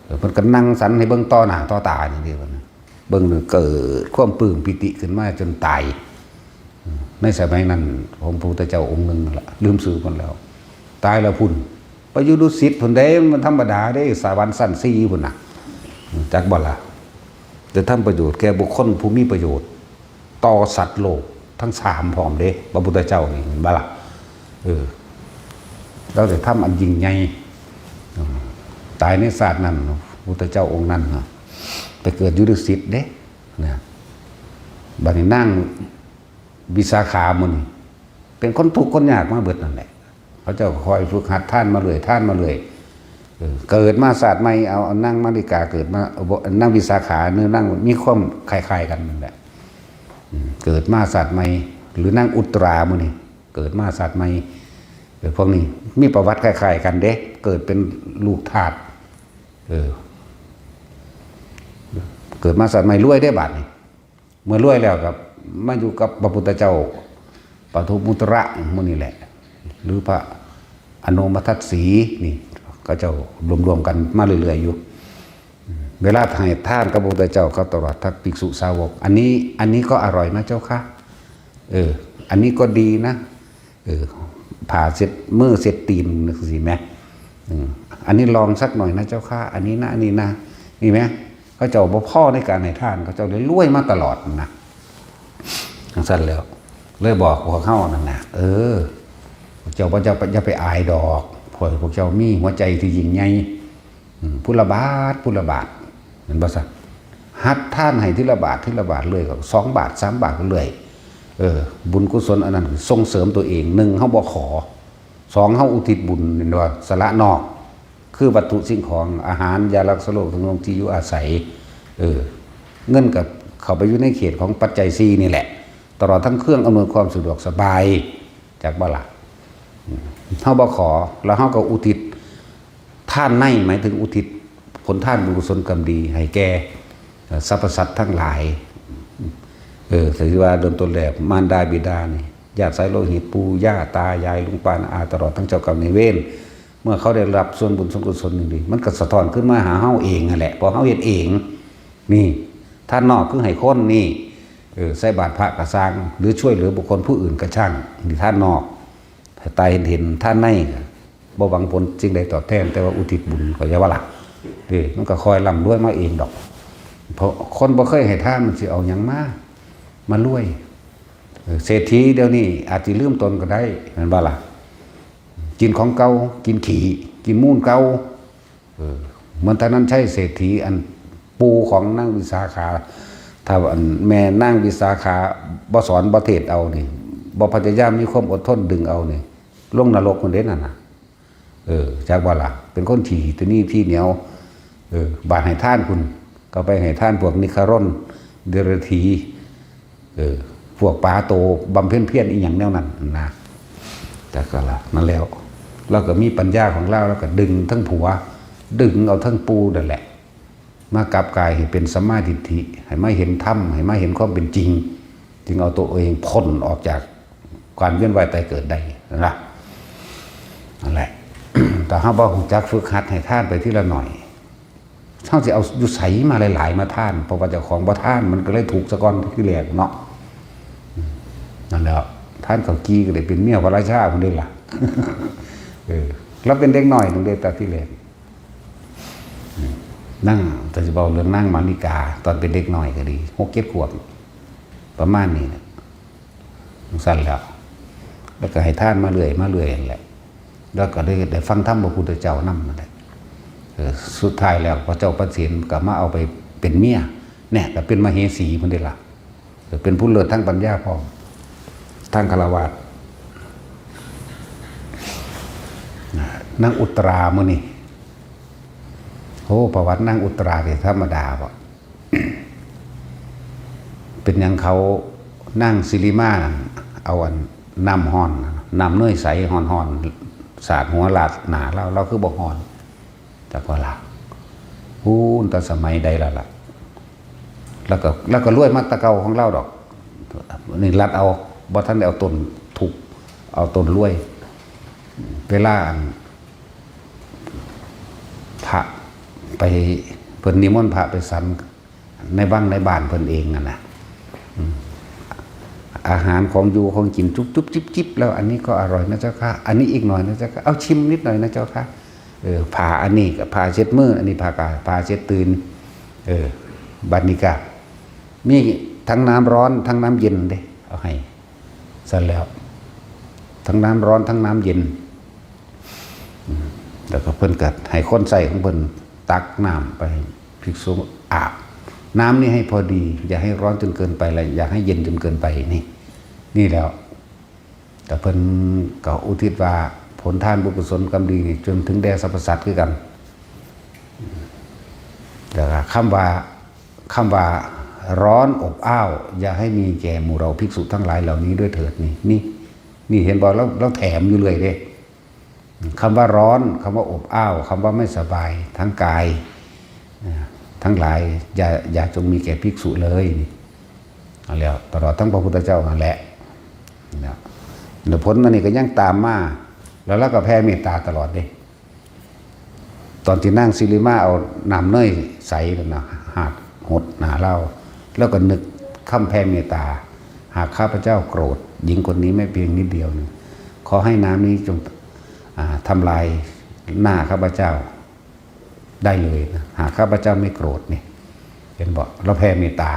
เออ เพิ่นก็นั่งสรรให้เบิ่งต่อหน้าต่อตานี่เด้ เบิ่งนี่เกิดความปลื้มปีติขึ้นมาจนตาย อืม ในสมัยนั้น ของพระพุทธเจ้าองค์หนึ่งนั่นล่ะ ลืมชื่อเพิ่นแล้ว ตายแล้วพุ้น ไปอยู่ดุสิตพุ้นเด้ มันธรรมดาเด้ สวรรค์ชั้นสี่พุ้นน่ะ จักบ่ล่ะ จะทำประโยชน์แก่บุคคลผู้มีประโยชน์ ต่อสัตว์โลกทั้งสามพร้อมเด้ พระพุทธเจ้านี่ เห็นบ่ล่ะ เออ เราจะทำอันยิ่งใหญ่ อืม ตายในชาตินั้นเนาะ พุทธเจ้าองค์นั้นเนาะ ไปเกิดอยู่ดุสิตเด้ นะ บัดนี้นางวิสาขาหมู่นี้ เป็นคนทุกข์คนยากมาเบิดนั่นแหละ เขาเจ้าก็คอยฝึกหัดทานมาเรื่อย ทานมาเรื่อย เออ เกิดมาชาติใหม่ เอา เอานางมาริกาเกิดมา เอาบ่ นางวิสาขา เนื้อนางมีความคล้ายๆกันนั่นแหละ อืม เกิดมาชาติใหม่ หรือนางอุตราหมู่นี้ เกิดมาชาติใหม่ เออ พวกนี้มีประวัติคล้ายๆกันเด้ เกิดเป็นลูกทาส เออ เกิดมาชาติใหม่รวยได้บาดนี้ เมื่อรวยแล้วก็มาอยู่กับพระพุทธเจ้าปทุมมุตระหมู่นี้แหละ หรือพระอโนมทัสสีนี่ เขาเจ้ารวมๆกันมาเรื่อยๆอยู่ เวลาให้ทานกับพระพุทธเจ้ากับตลอดทั้งภิกษุสาวก อันนี้ อันนี้ก็อร่อยนะเจ้าค่ะ เออ อันนี้ก็ดีนะ เออ ผ้าเช็ดมือเช็ดตีนจั่งซี้แหม อืม อันนี้ลองสักหน่อยนะเจ้าค่ะ อันนี้นะ อันนี้นะ นี่แหม เขาเจ้าบ่พอในการให้ทาน เขาเจ้าเลยรวยมาตลอดนะ จั่งซั้นแล้ว เลยบอกพวกเฮานั่นน่ะ เออ พวกเจ้าบ่ อย่าไป อย่าไปอายดอก พวก พวกเจ้ามีหัวใจที่ยิ่งใหญ่ อืม ผู้ละบาท ผู้ละบาท แม่นบ่ซะ หัดทานให้ทีละบาท ทีละบาทเลย ก็สองบาท สามบาทก็เรื่อย เออ บุญกุศลอันนั้นส่งเสริมตัวเอง หนึ่ง เฮาบ่ขอ สอง เฮาอุทิศบุญ แม่นบ่ สละนอก คือวัตถุสิ่งของ อาหาร ยารักษาโรค เครื่องนุ่ง ที่อยู่อาศัย เออ เงินก็เข้าไปอยู่ในเขตของปัจจัยสี่นี่แหละ ตลอดทั้งเครื่องอำนวยความสะดวกสบาย จักบ่ล่ะ อืม เฮาบ่ขอ แล้วเฮาก็อุทิศทานใน หมายถึงอุทิศผลทานบุญกุศลกรรมดีให้แก่ เอ่อ สรรพสัตว์ทั้งหลาย เออ ถือว่าเริ่มต้นแรก มารดาบิดานี่ ญาติสายโลหิต ปู่ย่าตายาย ลุงป้าน้าอา ตลอดทั้งเจ้ากรรมนายเวร เมื่อเขาได้รับส่วนบุญส่วนกุศลนี่ดี มันก็สะท้อนขึ้นมาหาเฮาเองนั่นแหละ เพราะเฮาเฮ็ดเอง นี่ ทานนอกคือให้คนนี่ เออ ใส่บาตรพระก็ซ่าง หรือช่วยเหลือบุคคลผู้อื่นก็ช่าง นี่ทานนอก ให้ตาเห็นเห็น ทานในก็บ่หวังผลสิ่งใดตอบแทน แต่ว่าอุทิศบุญ ก็อย่าว่าล่ะ เด้ มันก็คอยร่ำรวยมาเองดอก เพราะคนบ่เคยให้ทาน มันสิเอาหยังมา มารวย เออ เศรษฐีเดี๋ยวนี้อาจสิลืมตนก็ได้ แม่นบ่ล่ะ กินของเก่า กินขี้ กินมูลเก่า เออ เหมือนตอนนั้นใช่เศรษฐีอันปู่ของนางวิสาขา ถ้าอันแม่นางวิสาขาบ่สอนบ่เทศน์เอานี่ บ่พยายามมีความอดทนดึงเอานี่ ลงนรกพุ้นเด้นั่นน่ะ เออ จักบ่ล่ะ เป็นคนขี้ตะหนี่ขี้เหนียว เออ บาดให้ทานพุ้น ก็ไปให้ทานพวกนิครน เดรัจฉี เออ พวกป๋าโตบำเพ็ญเพียรอีหยังแนวนั้นนะ จักก็ละ นั่นแล้ว ลาวก็มีปัญญาของลาว ลาวก็ดึงทั้งผัว ดึงเอาทั้งปู่นั่นแหละ มากลับกลายให้เป็นสัมมาทิฏฐิ ให้มาเห็นธรรม ให้มาเห็นความเป็นจริง จึงเอาตัวเองพ้นออกจากการเวียนว่ายตายเกิดได้นะ นั่นแหละ แต่เฮาบ่ฮู้จักฝึกหัดให้ทานไปทีละหน่อย เฮาสิเอาอยู่ไสมาหลายๆมาทาน เพราะว่าเจ้าของบ่ทาน มันก็เลยทุกข์ซะก่อนทีแรกเนาะ นั่นแหละ ทานข้าวจี่ก็ได้เป็นเมียพระราชาพุ้นเด้ล่ะ เออ ลาวเป็นเด็กน้อยพุ้นเด้ แต่ทีแรก อืม นาง แต่สิเว้าเรื่องนางมาริกา ตอนเป็นเด็กน้อยก็ดี หกเจ็ดขวบ ประมาณนี้น่ะ จั่งซั้นแหล้ว แล้วก็ให้ทานมาเรื่อย มาเรื่อยนั่นแหละ แล้วก็ได้ ได้ฟังธรรมพระพุทธเจ้านำนั่นแหละ เออ สุดท้ายแล้วพระเจ้าประเสนก็มาเอาไปเป็นเมีย เนี่ย ก็เป็นมเหสีพุ้นเด้ล่ะ เออ เป็นผู้เลิศทางปัญญาพร้อม ทางฆราวาส นางอุตราหมู่นี้ โอ้ ประวัตินางอุตรานี่ธรรมดาบ่ เป็นหยังเขา นางสิริมานั่น เอาอันน้ำฮ้อน น้ำเนยใสฮ้อนๆ สาดหัวลาดหน้าลาว ลาวคือบ่ฮ้อน จักว่าล่ะ พู้นแต่สมัยใดแล้วล่ะ แล้วก็ แล้วก็รวยมาแต่เก่าของลาวดอก นี่ลัดเอา บ่ทันได้เอาต้นทุกข์ เอาต้นรวย เวลาอัน พระไป เพิ่นนิมนต์พระไปฉันในวังในบ้านเพิ่นเองนั่นน่ะ อืม อาหารของอยู่ของกินจุ๊บจุ๊บจิ๊บจิ๊บแล้ว อันนี้ก็อร่อยนะเจ้าค่ะ อันนี้อีกหน่อยนะเจ้าค่ะ เอาชิมนิดหน่อยนะเจ้าค่ะ เออ ผ้าอันนี้ก็ผ้าเช็ดมือ อันนี้ผ้ากา ผ้าเช็ดตีน เออ บัดนี้ก็มีทั้งน้ำร้อนทั้งน้ำเย็นเด้ เอาให้ซั่นแล้ว ทั้งน้ำร้อนทั้งน้ำเย็น อืม แล้วก็เพิ่นก็ให้คนใช้ของเพิ่นตักน้ำไปให้ภิกษุอาบ น้ำนี่ให้พอดี อย่าให้ร้อนจนเกินไป และอย่าให้เย็นจนเกินไป นี่ นี่แล้ว แต่เพิ่นก็อุทิศว่าผลทานบุญกุศลกรรมดีนี่จนถึงแด่สรรพสัตว์คือกัน แต่ว่าคำว่า คำว่าร้อนอบอ้าว อย่าให้มีแก่หมู่เราภิกษุทั้งหลายเหล่านี้ด้วยเถิด นี่ นี่ นี่เห็นบ่ เรา เราแถมอยู่เรื่อยเด้ คำว่าร้อน คำว่าอบอ้าว คำว่าไม่สบาย ทั้งกาย อ่า ทั้งหลาย อย่า อย่าจงมีแก่ภิกษุเลย นี่ เอาแล้ว ตลอดทั้งพระพุทธเจ้านั่นแหละ นะ แล้วผลมันนี่ก็ยังตามมา แล้วเราก็แผ่เมตตาตลอดเด้ ตอนที่นางสิริมาเอาน้ำเนยใสนั่นนะ หาดหดหน้าลาว แล้วก็นึกคำแผ่เมตตา หากข้าพเจ้าโกรธ หญิงคนนี้แม้เพียงนิดเดียวนะ ขอให้น้ำนี้จง อ่า ทำลายหน้าข้าพเจ้าได้เลยนะ หากข้าพเจ้าไม่โกรธ นี่ เห็นบ่ เราแผ่เมตตา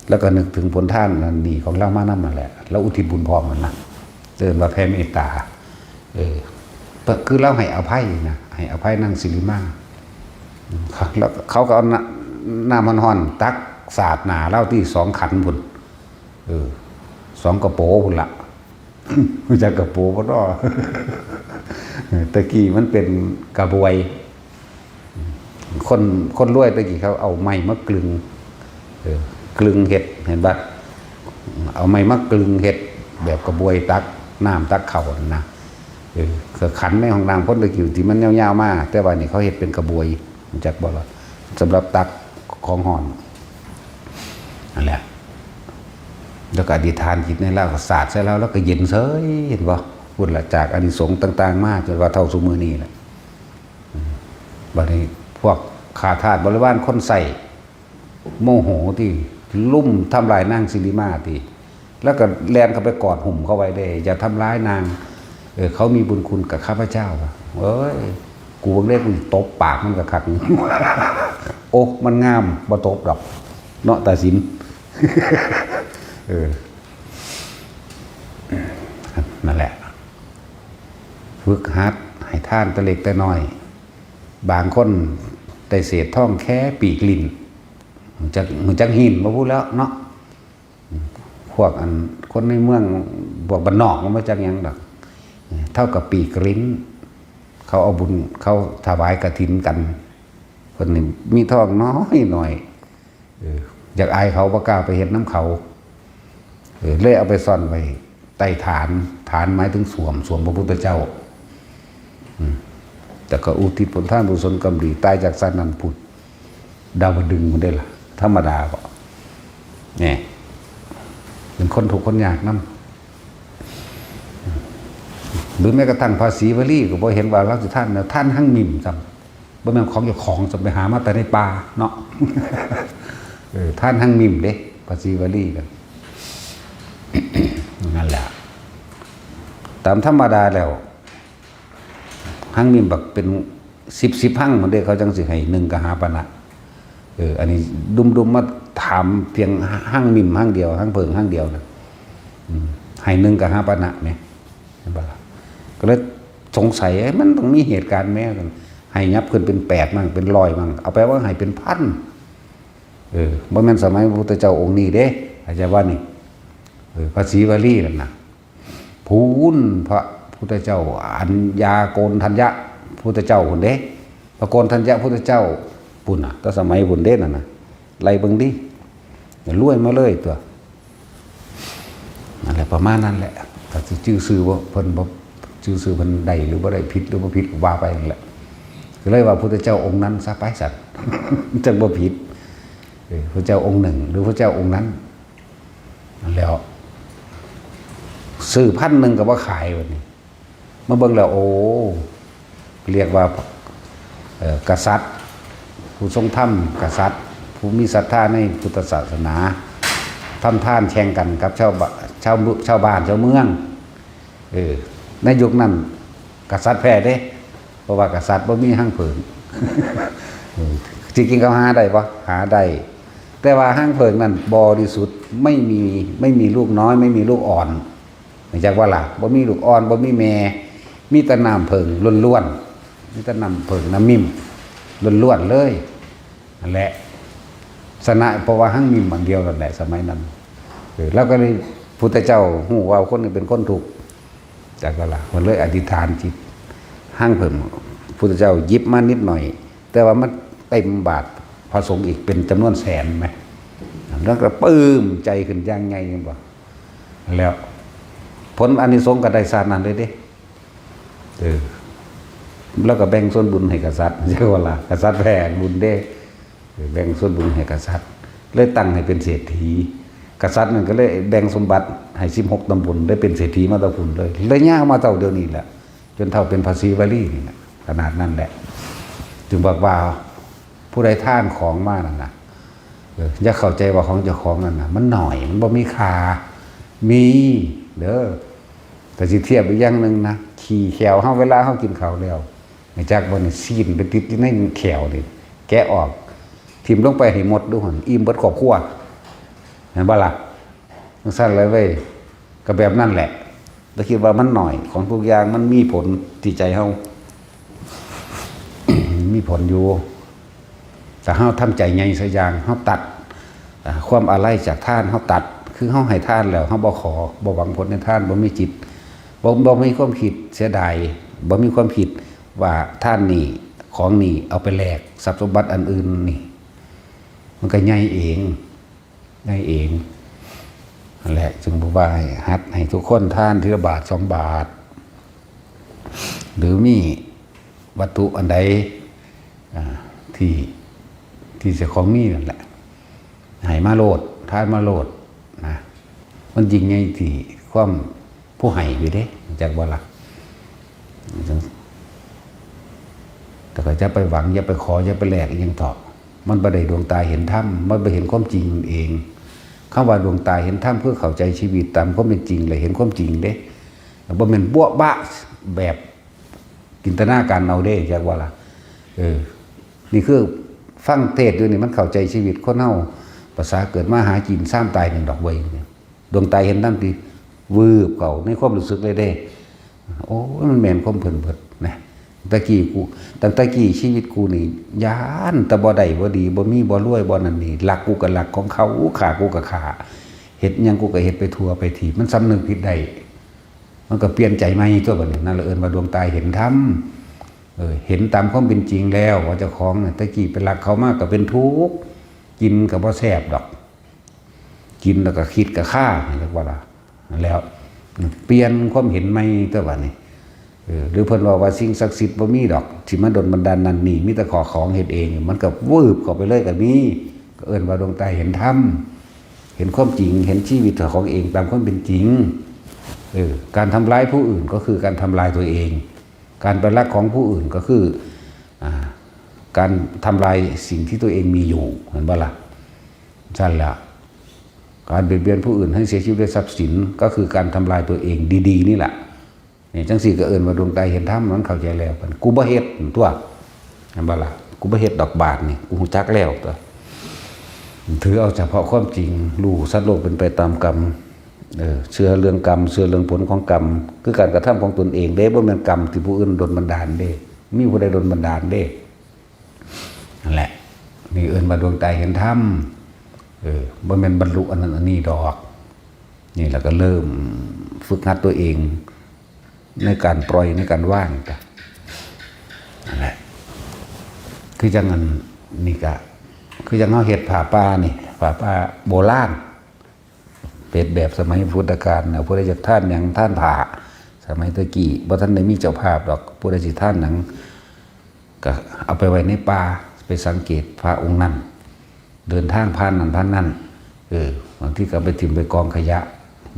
แล้วก็นึกถึงผลทานอันดีของเรามานำนั่นแหละ แล้วอุทิศบุญพร้อมนั่นนะ เอิ้นว่าแผ่เมตตา เออ คือเราให้อภัยนะ ให้อภัยนางสิริมา อืม แล้วเขาก็เอาน้ำ น้ำร้อนๆตักสาดหน้าเราที่สองขันพุ้น เออ สองกะโปพุ้นละ รู้จักกะโปบ่น้อ ตะกี้มันเป็นกระบวย คน คนรวยตะกี้เขาเอาไม้มากลึง เออ กลึงเฮ็ด เห็นบ่ เอาไม้มากลึงเฮ็ดแบบกระบวยตักน้ำตักข้าวนั่นนะ เออ ก็ขันในห้องน้ำคนตะกี้ที่มันยาวๆมา แต่ว่านี่เขาเฮ็ดเป็นกระบวย รู้จักบ่ล่ะ สำหรับตักของร้อน นั่นแหละ แล้วก็อธิษฐานจิตในลาว ก็สาดใส่ลาว แล้วก็เย็นเฉย เห็นบ่ พุ้นละ จากอานิสงส์ต่างๆมา จนว่าเท่าซุมื้อนี้แหละ อืม บัดนี้พวกข้าทาสบริวารคนใช้โมโหติ ลุมทำลายนางสิริมาติ แล้วก็แล่นเข้าไปกอดหุ้มเขาไว้เด้ อย่าทำร้ายนาง เออ เขามีบุญคุณกับข้าพเจ้า เอ้ย กูเบิ่งเด้ กูตบปากมันก็คัก โอ้ มันงาม บ่ตบดอก เนาะ ตาสิน เออ นั่นแหละ ฝึกหัดให้ทานแต่เล็กแต่น้อย บางคนได้เศษทองแค่ปีกลิ้น รู้จัก รู้จักหินบ่พูดแล้วเนาะ พวกอันคนในเมือง พวกบ้านนอกมันบ่จักหยังดอก เท่ากับปีกลิ้น เขาเอาบุญ เขาถวายกฐินกัน เพิ่นนี่มีทองน้อยหน่อย เออ อยากอายเขา บ่กล้าไปเฮ็ดนำเขา เออ เลยเอาไปซ่อนไว้ใต้ฐาน ฐานหมายถึงส้วม ส้วมพระพุทธเจ้า อืม แต่ก็อุทิศผลทานบุญกุศลกรรมดี ตายจากสัตว์นั้นพุ้น ดาวดึงส์พุ้นเด้ล่ะ ธรรมดาบ่ เนี่ย เป็นคนทุกข์คนยากนำ หรือแม้กระทั่งพระศรีวลีก็บ่เห็นว่าลาวสิทานนะ ทานหังมิมซ้ำ บ่แม่นของเจ้าของ จะไปหามาแต่ในป่าเนาะ เออ ทานหังมิมเด้ พระศรีวลีกัน นั่นแหละ ตามธรรมดาแล้ว หังมิมบักเป็นสิบสิบหังพุ้นเด้ เขาจังสิให้หนึ่งกหาปณะ เออ อันนี้ดุมๆมาถามเพียงหังมิมหังเดียว หังเผิงหังเดียวนะ อืม ให้หนึ่งกหาปณะแหม เห็นบ่ล่ะ ก็เลยสงสัย เอ๊ะ มันต้องมีเหตุการณ์แม้กัน ให้ยับขึ้นเป็นแปดมั่ง เป็นร้อยมั่ง เอาไปว่าให้เป็นพัน เออ บ่แม่นสมัยพระพุทธเจ้าองค์นี้เด้ อาจารย์ว่านี่ เออ พระศรีวลีนั่นน่ะ พู้นพระพุทธเจ้า อัญญาโกณฑัญญะพุทธเจ้าพุ้นเด้ พระโกณฑัญญะพุทธเจ้าพุ้นน่ะ แต่สมัยพุ้นเด้นั่นน่ะ ไล่เบิ่งดิ รวยมาเลยตัว นั่นแหละ ประมาณนั้นแหละ ถ้าสิชื่อชื่อว่าเพิ่นบ่ ชื่อชื่อเพิ่นได้หรือบ่ได้ ผิดหรือบ่ผิด ก็ว่าไปนั่นแหละ ก็เลยว่าพุทธเจ้าองค์นั้นซะไปสัตว์ จังบ่ผิด เออ พระเจ้าองค์หนึ่ง หรือพระเจ้าองค์นั้น นั่นแล้ว ซื้อพันหนึ่งก็บ่ขายบัดนี้ มาเบิ่งแล้ว โอ้ เรียกว่า เอ่อ กษัตริย์ ผู้ทรงธรรม กษัตริย์ ผู้มีศรัทธาในพุทธศาสนา ทำทานแข่งกันกับชาวบ้าน ชาวเมือง ชาวบ้าน ชาวเมือง เออ ในยุคนั้น กษัตริย์แพ้เด้ เพราะว่ากษัตริย์บ่มีฮังเผิง เออ จริงๆเขาหาได้ปะ หาได้ แต่ว่าฮังเผิงนั่นบริสุทธิ์ ไม่มี ไม่มีลูกน้อย ไม่มีลูกอ่อน รู้จักว่าล่ะ บ่มีลูกอ่อน บ่มีแม่ มีแต่น้ำเผิงล้วนๆ มีแต่น้ำเผิงน้ำมิมล้วนๆเลย นั่นแหละ ชนะ เพราะว่าฮังมิมอันเดียวนั่นแหละ สมัยนั้น เออ แล้วก็เลยพุทธเจ้าฮู้ว่าคนนี้เป็นคนทุกข์ จักว่าล่ะ เพิ่นเลยอธิษฐานจิต ฮังเพิ่น พุทธเจ้าหยิบมานิดหน่อย แต่ว่ามันเต็มบาตรพระสงฆ์อีกเป็นจำนวนแสนไหม แล้วก็ปลื้มใจขึ้นอย่างใหญ่ เห็นบ่ แล้วผลอานิสงส์ก็ได้ชาตินั้นเลยเด้ เออ แล้วก็แบ่งส่วนบุญให้กษัตริย์ จักว่าล่ะ กษัตริย์แผ่บุญเด้ เออ แบ่งส่วนบุญให้กษัตริย์ เลยตั้งให้เป็นเศรษฐี กษัตริย์นั่นก็เลยแบ่งสมบัติให้สิบหกตำบล ได้เป็นเศรษฐีมาแต่พุ้นเลย เลยยาวมาเท่าเดี๋ยวนี้แหละ จนเท่าเป็นพระศรีวลีนี่แหละ ขนาดนั้นแหละ จึงบอกว่า ผู้ใดทานของมานั่นน่ะ เออ อย่าเข้าใจว่าของเจ้าของนั่นน่ะ มันหน่อย มันบ่มีค่า มี เด้อ แต่สิเทียบอีกอย่างหนึ่งนะ ขี้แข้วเฮา เวลาเฮากินข้าวแล้ว รู้จักบ่นี่ ซี้นไปติดอยู่ในแข้วนี่ แกะออก ถิ่มลงไปให้หมดดูหั่น อิ่มเบิดครอบครัว เห็นบ่ล่ะ จั่งซั้นเลยเว้ย ก็แบบนั้นแหละ แล้วคิดว่ามันหน่อย ของทุกอย่างมันมีผลที่ใจเฮา มีผลอยู่ แต่เฮาทำใจใหญ่ซะอย่าง เฮาตัด อ่า ความอาลัยจากทาน เฮาตัด คือเฮาให้ทานแล้ว เฮาบ่ขอ บ่หวังผลในทาน บ่มีจิต บ่ บ่มีความคิดเสียดาย บ่มีความคิดว่าทานนี่ ของนี่ เอาไปแลกทรัพย์สมบัติอันอื่นนี่ มันก็ใหญ่เอง ใหญ่เอง นั่นแหละ จึงบอกว่าให้หัดให้ทุกคนทานทีละบาทสองบาท หรือมีวัตถุอันใด อ่า ที่ ที่เจ้าของมีนั่นแหละ ให้มาโลด ทานมาโลดนะ มันยิ่งใหญ่ที่ความผู้ให้อยู่เด้ จักบ่ล่ะ แต่ก็อย่าไปหวัง อย่าไปขอ อย่าไปแลกอิหยังเถาะ มันบ่ได้ดวงตาเห็นธรรม มันบ่เห็นความจริงมันเอง คำว่าดวงตาเห็นธรรมคือเข้าใจชีวิตตามความเป็นจริง และเห็นความจริงเด้ บ่แม่นบั๊วะบะแบบจินตนาการเอาเด้ จักว่าล่ะ เออ นี่คือฟังเทศน์อยู่นี่มันเข้าใจชีวิตคนเฮา ภาษาเกิดมาหากิน ซามตายหนึ่งดอกเว้ย ดวงตาเห็นธรรมที่วืบเข้าในความรู้สึกเลยเด้ โอ้ย มันแม่นความเพิ่นเบิดนะ ตะกี้กู ตั้งแต่กี้ชีวิตกูนี่ ย้านแต่บ่ได้บ่ดี บ่มีบ่รวยบ่นั่นนี่ ลักกูก็ลักของเขา ฆ่ากูก็ฆ่า เฮ็ดหยังกูก็เฮ็ดไปทั่วไปทีบ มันสำนึกผิดได้ มันก็เปลี่ยนใจใหม่ตัวบัดนี้ นั่นละเอิ้นว่าดวงตาเห็นธรรม เออ เห็นตามความเป็นจริงแล้วว่าเจ้าของเนี่ย ตะกี้ไปลักเขามาก็เป็นทุกข์ กินก็บ่แซ่บดอก กินแล้วก็คิดก็คา เรียกว่าล่ะ นั่นแหล้ว เปลี่ยนความเห็นใหม่ตัวบัดนี้ เออ หรือเพิ่นว่า ว่าสิ่งศักดิ์สิทธิ์บ่มีดอก สิมาดลบันดาลนั่นนี่ มีแต่ขอของเฮ็ดเอง มันก็วืบเข้าไปเลยก็มี ก็เอิ้นว่าดวงตาเห็นธรรม เห็นความจริง เห็นชีวิตของเองตามความเป็นจริง เออ การทำร้ายผู้อื่นก็คือการทำลายตัวเอง การไปลักของผู้อื่นก็คือ อ่า การทำลายสิ่งที่ตัวเองมีอยู่ เห็นบ่ล่ะ ซั่นล่ะ การเบียดเบียนผู้อื่นให้เสียชีวิตด้วยทรัพย์สิน ก็คือการทำลายตัวเองดีๆ นี่แหละ นี่จั่งซี้ก็เอิ้นว่าดวงตาเห็นธรรม มันเข้าใจแล้วกัน กูบ่เฮ็ดตัว เห็นบ่ล่ะ กูบ่เฮ็ดดอกบาปนี่ กูรู้จักแล้วตัว ถือเอาเฉพาะความจริง รู้สัตว์โลกเป็นไปตามกรรม เออ เชื่อเรื่องกรรม เชื่อเรื่องผลของกรรม คือการกระทำของตนเองเด้ บ่แม่นกรรมที่ผู้อื่นดลบันดาลเด้ มีผู้ใดดลบันดาลเด้ นั่นแหละ นี่เอิ้นว่าดวงตาเห็นธรรม เออ บ่แม่นบรรลุอันนั้นอันนี้ดอก นี่แหละก็เริ่มฝึกหัดตัวเอง ในการปล่อย ในการวางจ้ะ นั่นแหละ คือจั่งอันนี่ก็ คือจั่งเฮาเฮ็ดผ้าป่านี่ ผ้าป่าโบราณ เฮ็ดแบบสมัยพุทธกาลน่ะ ผู้ใดอยากทานหยัง ทานผ้า สมัยตะกี้บ่ทันได้มีเจ้าภาพดอก ผู้ใดสิทานหยัง ก็เอาไปไว้ในป่า ไปสังเกตพระองค์นั้น เดินทางผ่านนั่นผ่านนั่น เออ บางทีก็ไปถิ่มไปกองขยะ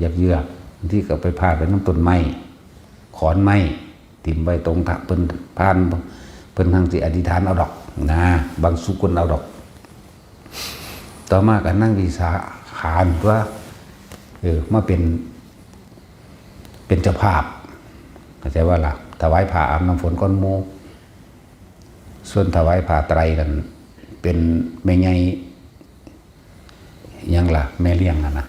ยักเยือก บางทีก็ไปพาดไว้นำต้นไม้ ขอนไม้ ถิ่มไว้ตรงทางเพิ่นผ่าน เพิ่นจั่งสิอธิษฐานเอาดอกนะ บังสุกุลเอาดอก ต่อมาก็นางวิสาขานั่นตัว เออ มาเป็น เป็นเจ้าภาพ เข้าใจว่าล่ะ ถวายผ้าอาบน้ำฝนก่อนหมู่ ส่วนถวายผ้าไตรนั่นเป็นแม่ใหญ่หยังล่ะ แม่เลี้ยงนั่นนะ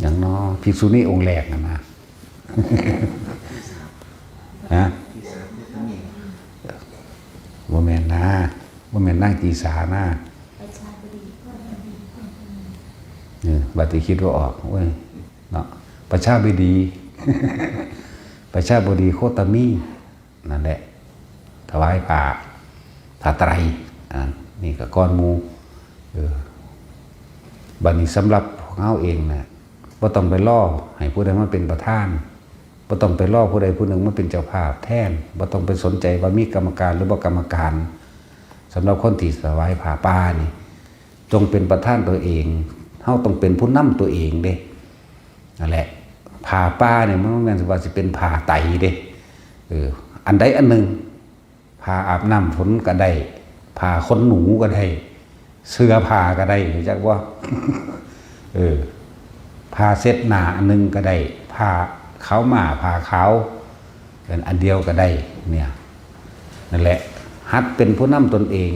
หยังน้อ ภิกษุณีองค์แรกนั่นนะ ฮะ บ่แม่นนะ บ่แม่นนางจีสานะ เออ บัดนี้คิดว่าออก โอ้ย เนาะ ประชาบดี ประชาบดีโคตมี นั่นแหละ ถวายผ้า ผ้าไตร อ่า นี่ก็ก่อนหมู่ เออ บัดนี้สำหรับพวกเฮาเองนะ บ่ต้องไปรอให้ผู้ใดมาเป็นประธาน บ่ต้องไปรอผู้ใดผู้หนึ่งมาเป็นเจ้าภาพแทน บ่ต้องไปสนใจว่ามีกรรมการหรือบ่กรรมการ สำหรับคนที่ถวายผ้าป่านี่ จงเป็นประธานตัวเอง เฮาต้องเป็นผู้นำตัวเองเด้ นั่นแหละ ผ้าป่าเนี่ยมันบ่แม่นว่าสิเป็นผ้าไตรเด้ เออ อันใดอันหนึ่ง ผ้าอาบน้ำฝนก็ได้ ผ้าขนหนูก็ได้ เสื้อผ้าก็ได้ รู้จักบ่ เออ ผ้าเช็ดหน้าอันหนึ่งก็ได้ ผ้าขาวม้า ผ้าขาว เป็นอันเดียวก็ได้ เนี่ย นั่นแหละ หัดเป็นผู้นำตนเอง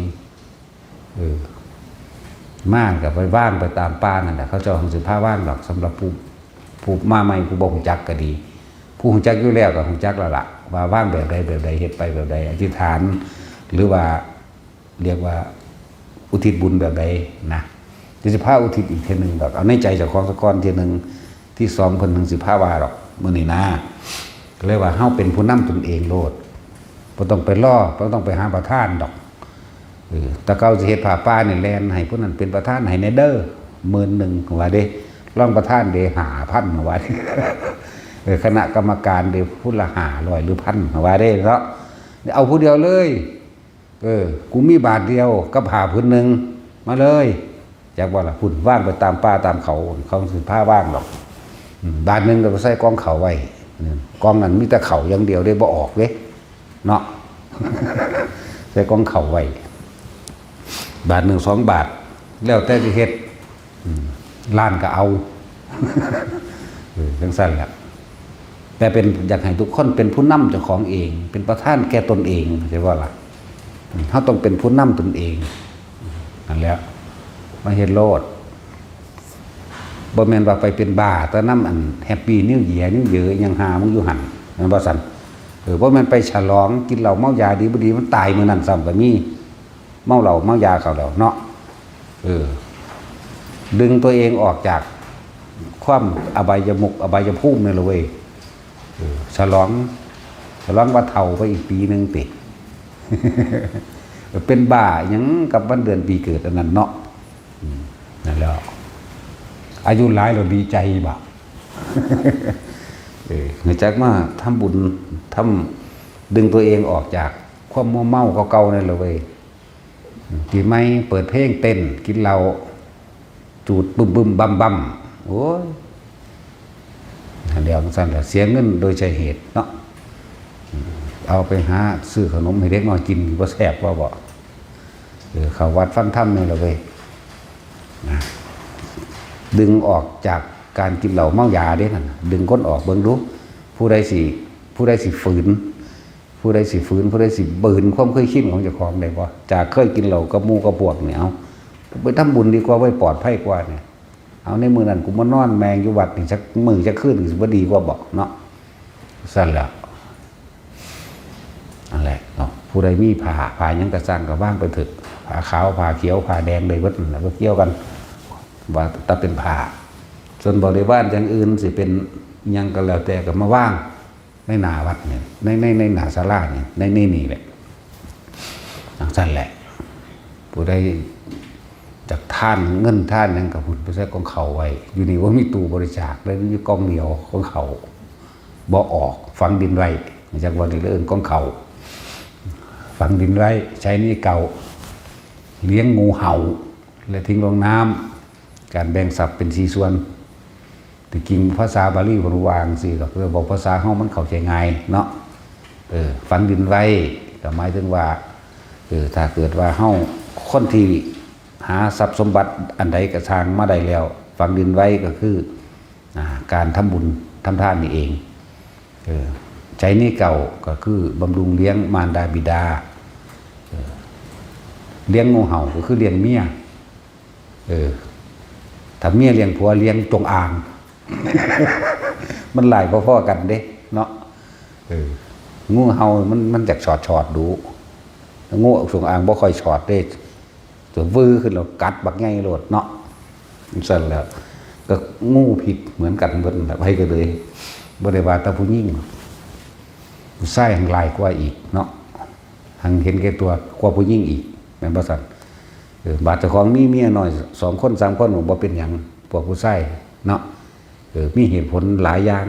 เออ มากก็ไปวางไปตามป่านั่นแหละ เขาเจ้าของสิพาวางดอก สำหรับผู้ ผู้มาใหม่ ผู้บ่ฮู้จักก็ดี ผู้ฮู้จักอยู่แล้วก็ฮู้จักแล้วล่ะ ว่าวางแบบใดแบบใด เฮ็ดไปแบบใด อธิษฐาน หรือว่า เรียกว่าอุทิศบุญแบบใดนะ เดี๋ยวสิพาอุทิศอีกเทื่อหนึ่งดอก เอาในใจเจ้าของซะก่อนเทื่อหนึ่ง ที่สองเพิ่นถึงสิพาว่าดอก มื้อนี้นะ ก็เลยว่าเฮาเป็นผู้นำตนเองโลด บ่ต้องไปรอ บ่ต้องไปหาประธานดอก เออ แต่เก่าสิเฮ็ดผ้าป่านี่แล่นให้ผู้นั้นเป็นประธานให้แหน่เด้อ หมื่นหนึ่ง ว่าเด้ รองประธานเด้ ห้าพัน ว่าเด้ เออ คณะกรรมการเด้ ผู้ละห้าร้อยหรือพัน ว่าเด้เนาะ เอาผู้เดียวเลย เออ กูมีบาทเดียวกับผ้าผืนหนึ่ง มาเลย จักว่าล่ะ พุ่นวางไปตามป่าตามเขา เขาสิพาวางดอก อืม บาทหนึ่งก็ไปใส่กองข้าวไว้ อืม กองนั้นมีแต่ข้าวอย่างเดียวเด้ บ่ออกเด้ เนาะ ใส่กองข้าวไว้ บาทหนึ่งสองบาท แล้วแต่สิเฮ็ด อืม ล้านก็เอา เออ จังซั่นแหละ แต่เป็น อยากให้ทุกคนเป็นผู้นำเจ้าของเอง เป็นประธานแก่ตนเอง เข้าใจบ่ล่ะ อืม เฮาต้องเป็นผู้นำตนเอง นั่นแหละ มาเฮ็ดโลด บ่แม่นว่าไปเป็นบ้าแต่นำอัน Happy New Year New Year อิหยังหามึงอยู่หั่น แม่นบ่ซั่น เออ บ่แม่นไปฉลอง กินเหล้าเมายาดีบ่ดี มันตายมื้อนั้นซ้ำก็มี เมาเหล้าเมายาเข้าแล้วเนาะ เออ ดึงตัวเองออกจากความอบายมุข อบายภูมินี่แหละเว้ย เออ ฉลอง ฉลองว่าเฒ่าไปอีกปีหนึ่งติ เป็นบ้าหยังกับวันเดือนปีเกิดอันนั้นเนาะ อืม นั่นแหละ อายุหลายแล้วดีใจบ่ เออ รู้จักมาทำบุญ ทำ ดึงตัวเองออกจากความมัวเมาเก่าๆนั่นแหละเว้ย ปีใหม่เปิดเพลงเต้น กินเหล้า จูดบึ้มๆบั้มๆ โอ้ย เดี๋ยวจั่งซั้นแหละ เสียเงินโดยใช่เหตุเนาะ เอาไปหาซื้อขนมให้เด็กน้อยกิน บ่แซ่บว่าบ่ เออ เข้าวัดฟังธรรมนี่แหละเว้ย นะ ดึงออกจากการกินเหล้าเมายาเด้นั่นน่ะ ดึงคนออกเบิ่งดู ผู้ใดสิ ผู้ใดสิฝืน ผู้ใดสิฝืน ผู้ใดสิบืนความเคยชินของเจ้าของได้บ่ จากเคยกินเหล้ากับหมู่กับพวกนี่ เอา ไปทำบุญดีกว่าเว้ย ปลอดภัยกว่าเนี่ย เอา ในมื้อนั้นกูมานอนแม่งอยู่วัดนี่จักมื้อจักคืนนี่สิบ่ดีกว่าบ่เนาะ ซั่นแหละ นั่นแหละเนาะ ผู้ใดมีผ้า ผ้าหยังก็ซ่างก็วางไปเถอะ ผ้าขาว ผ้าเขียว ผ้าแดง ได้เบิดนั่นแหละ บ่เกี่ยวกัน ว่าแต่เป็นผ้า ส่วนบริวารอย่างอื่นสิเป็นหยังก็แล้วแต่ก็มาวางในหน้าวัดนี่ ใน ใน ในหน้าศาลานี่ ใน ในนี่แหละ จั่งซั้นแหละ ผู้ใดจักทานเงินทานหยังก็พุ้นไปใส่กองข้าวไว้ อยู่นี่บ่มีตู้บริจาคเลย มีกองเดียวกองข้าว บ่ออก ฝังดินไว้ จักว่านี่เอิ้นกองข้าว ฝังดินไว้ ใช้หนี้เก่า เลี้ยงงูเห่า และทิ้งลงน้ำ การแบ่งทรัพย์เป็นสี่ส่วน ที่จริงภาษาบาลีเพิ่นว่าจั่งซี้ดอก แต่เว้าภาษาเฮามันเข้าใจง่ายเนาะ เออ ฝังดินไว้ ก็หมายถึงว่า เออ ถ้าเกิดว่าเฮา คนที่หาทรัพย์สมบัติอันใดก็ซ่างมาได้แล้ว ฝังดินไว้ก็คือ อ่า การทำบุญทำทานนี่เอง เออ ใช้หนี้เก่าก็คือบำรุงเลี้ยงมารดาบิดา เลี้ยงงูเห่าก็คือเลี้ยงเมีย เออ ถ้าเมียเลี้ยงผัวเลี้ยงจงอาง มันหลายพอๆกันเด้ เนาะ เออ งูเห่ามันมันอยากชอดชอดดู งูจงอางบ่ค่อยชอดเด้ ตัววื้อขึ้นแล้วกัดบักใหญ่โลดเนาะ ซั่นแหละ ก็งูพิษเหมือนกันเบิดนั่นแหละ ไผก็เลยบ่ได้ว่าแต่ผู้หญิง ผู้ชายหั้นหลายกว่าอีกเนาะ หั้นเห็นแก่ตัวกว่าผู้หญิงอีก แม่นบ่ซั่น เออ บาดเจ้าของมีเมียน้อยสองคนสามคนบ่เป็นหยัง พวกผู้ชายเนาะ เออ มีเหตุผลหลายอย่าง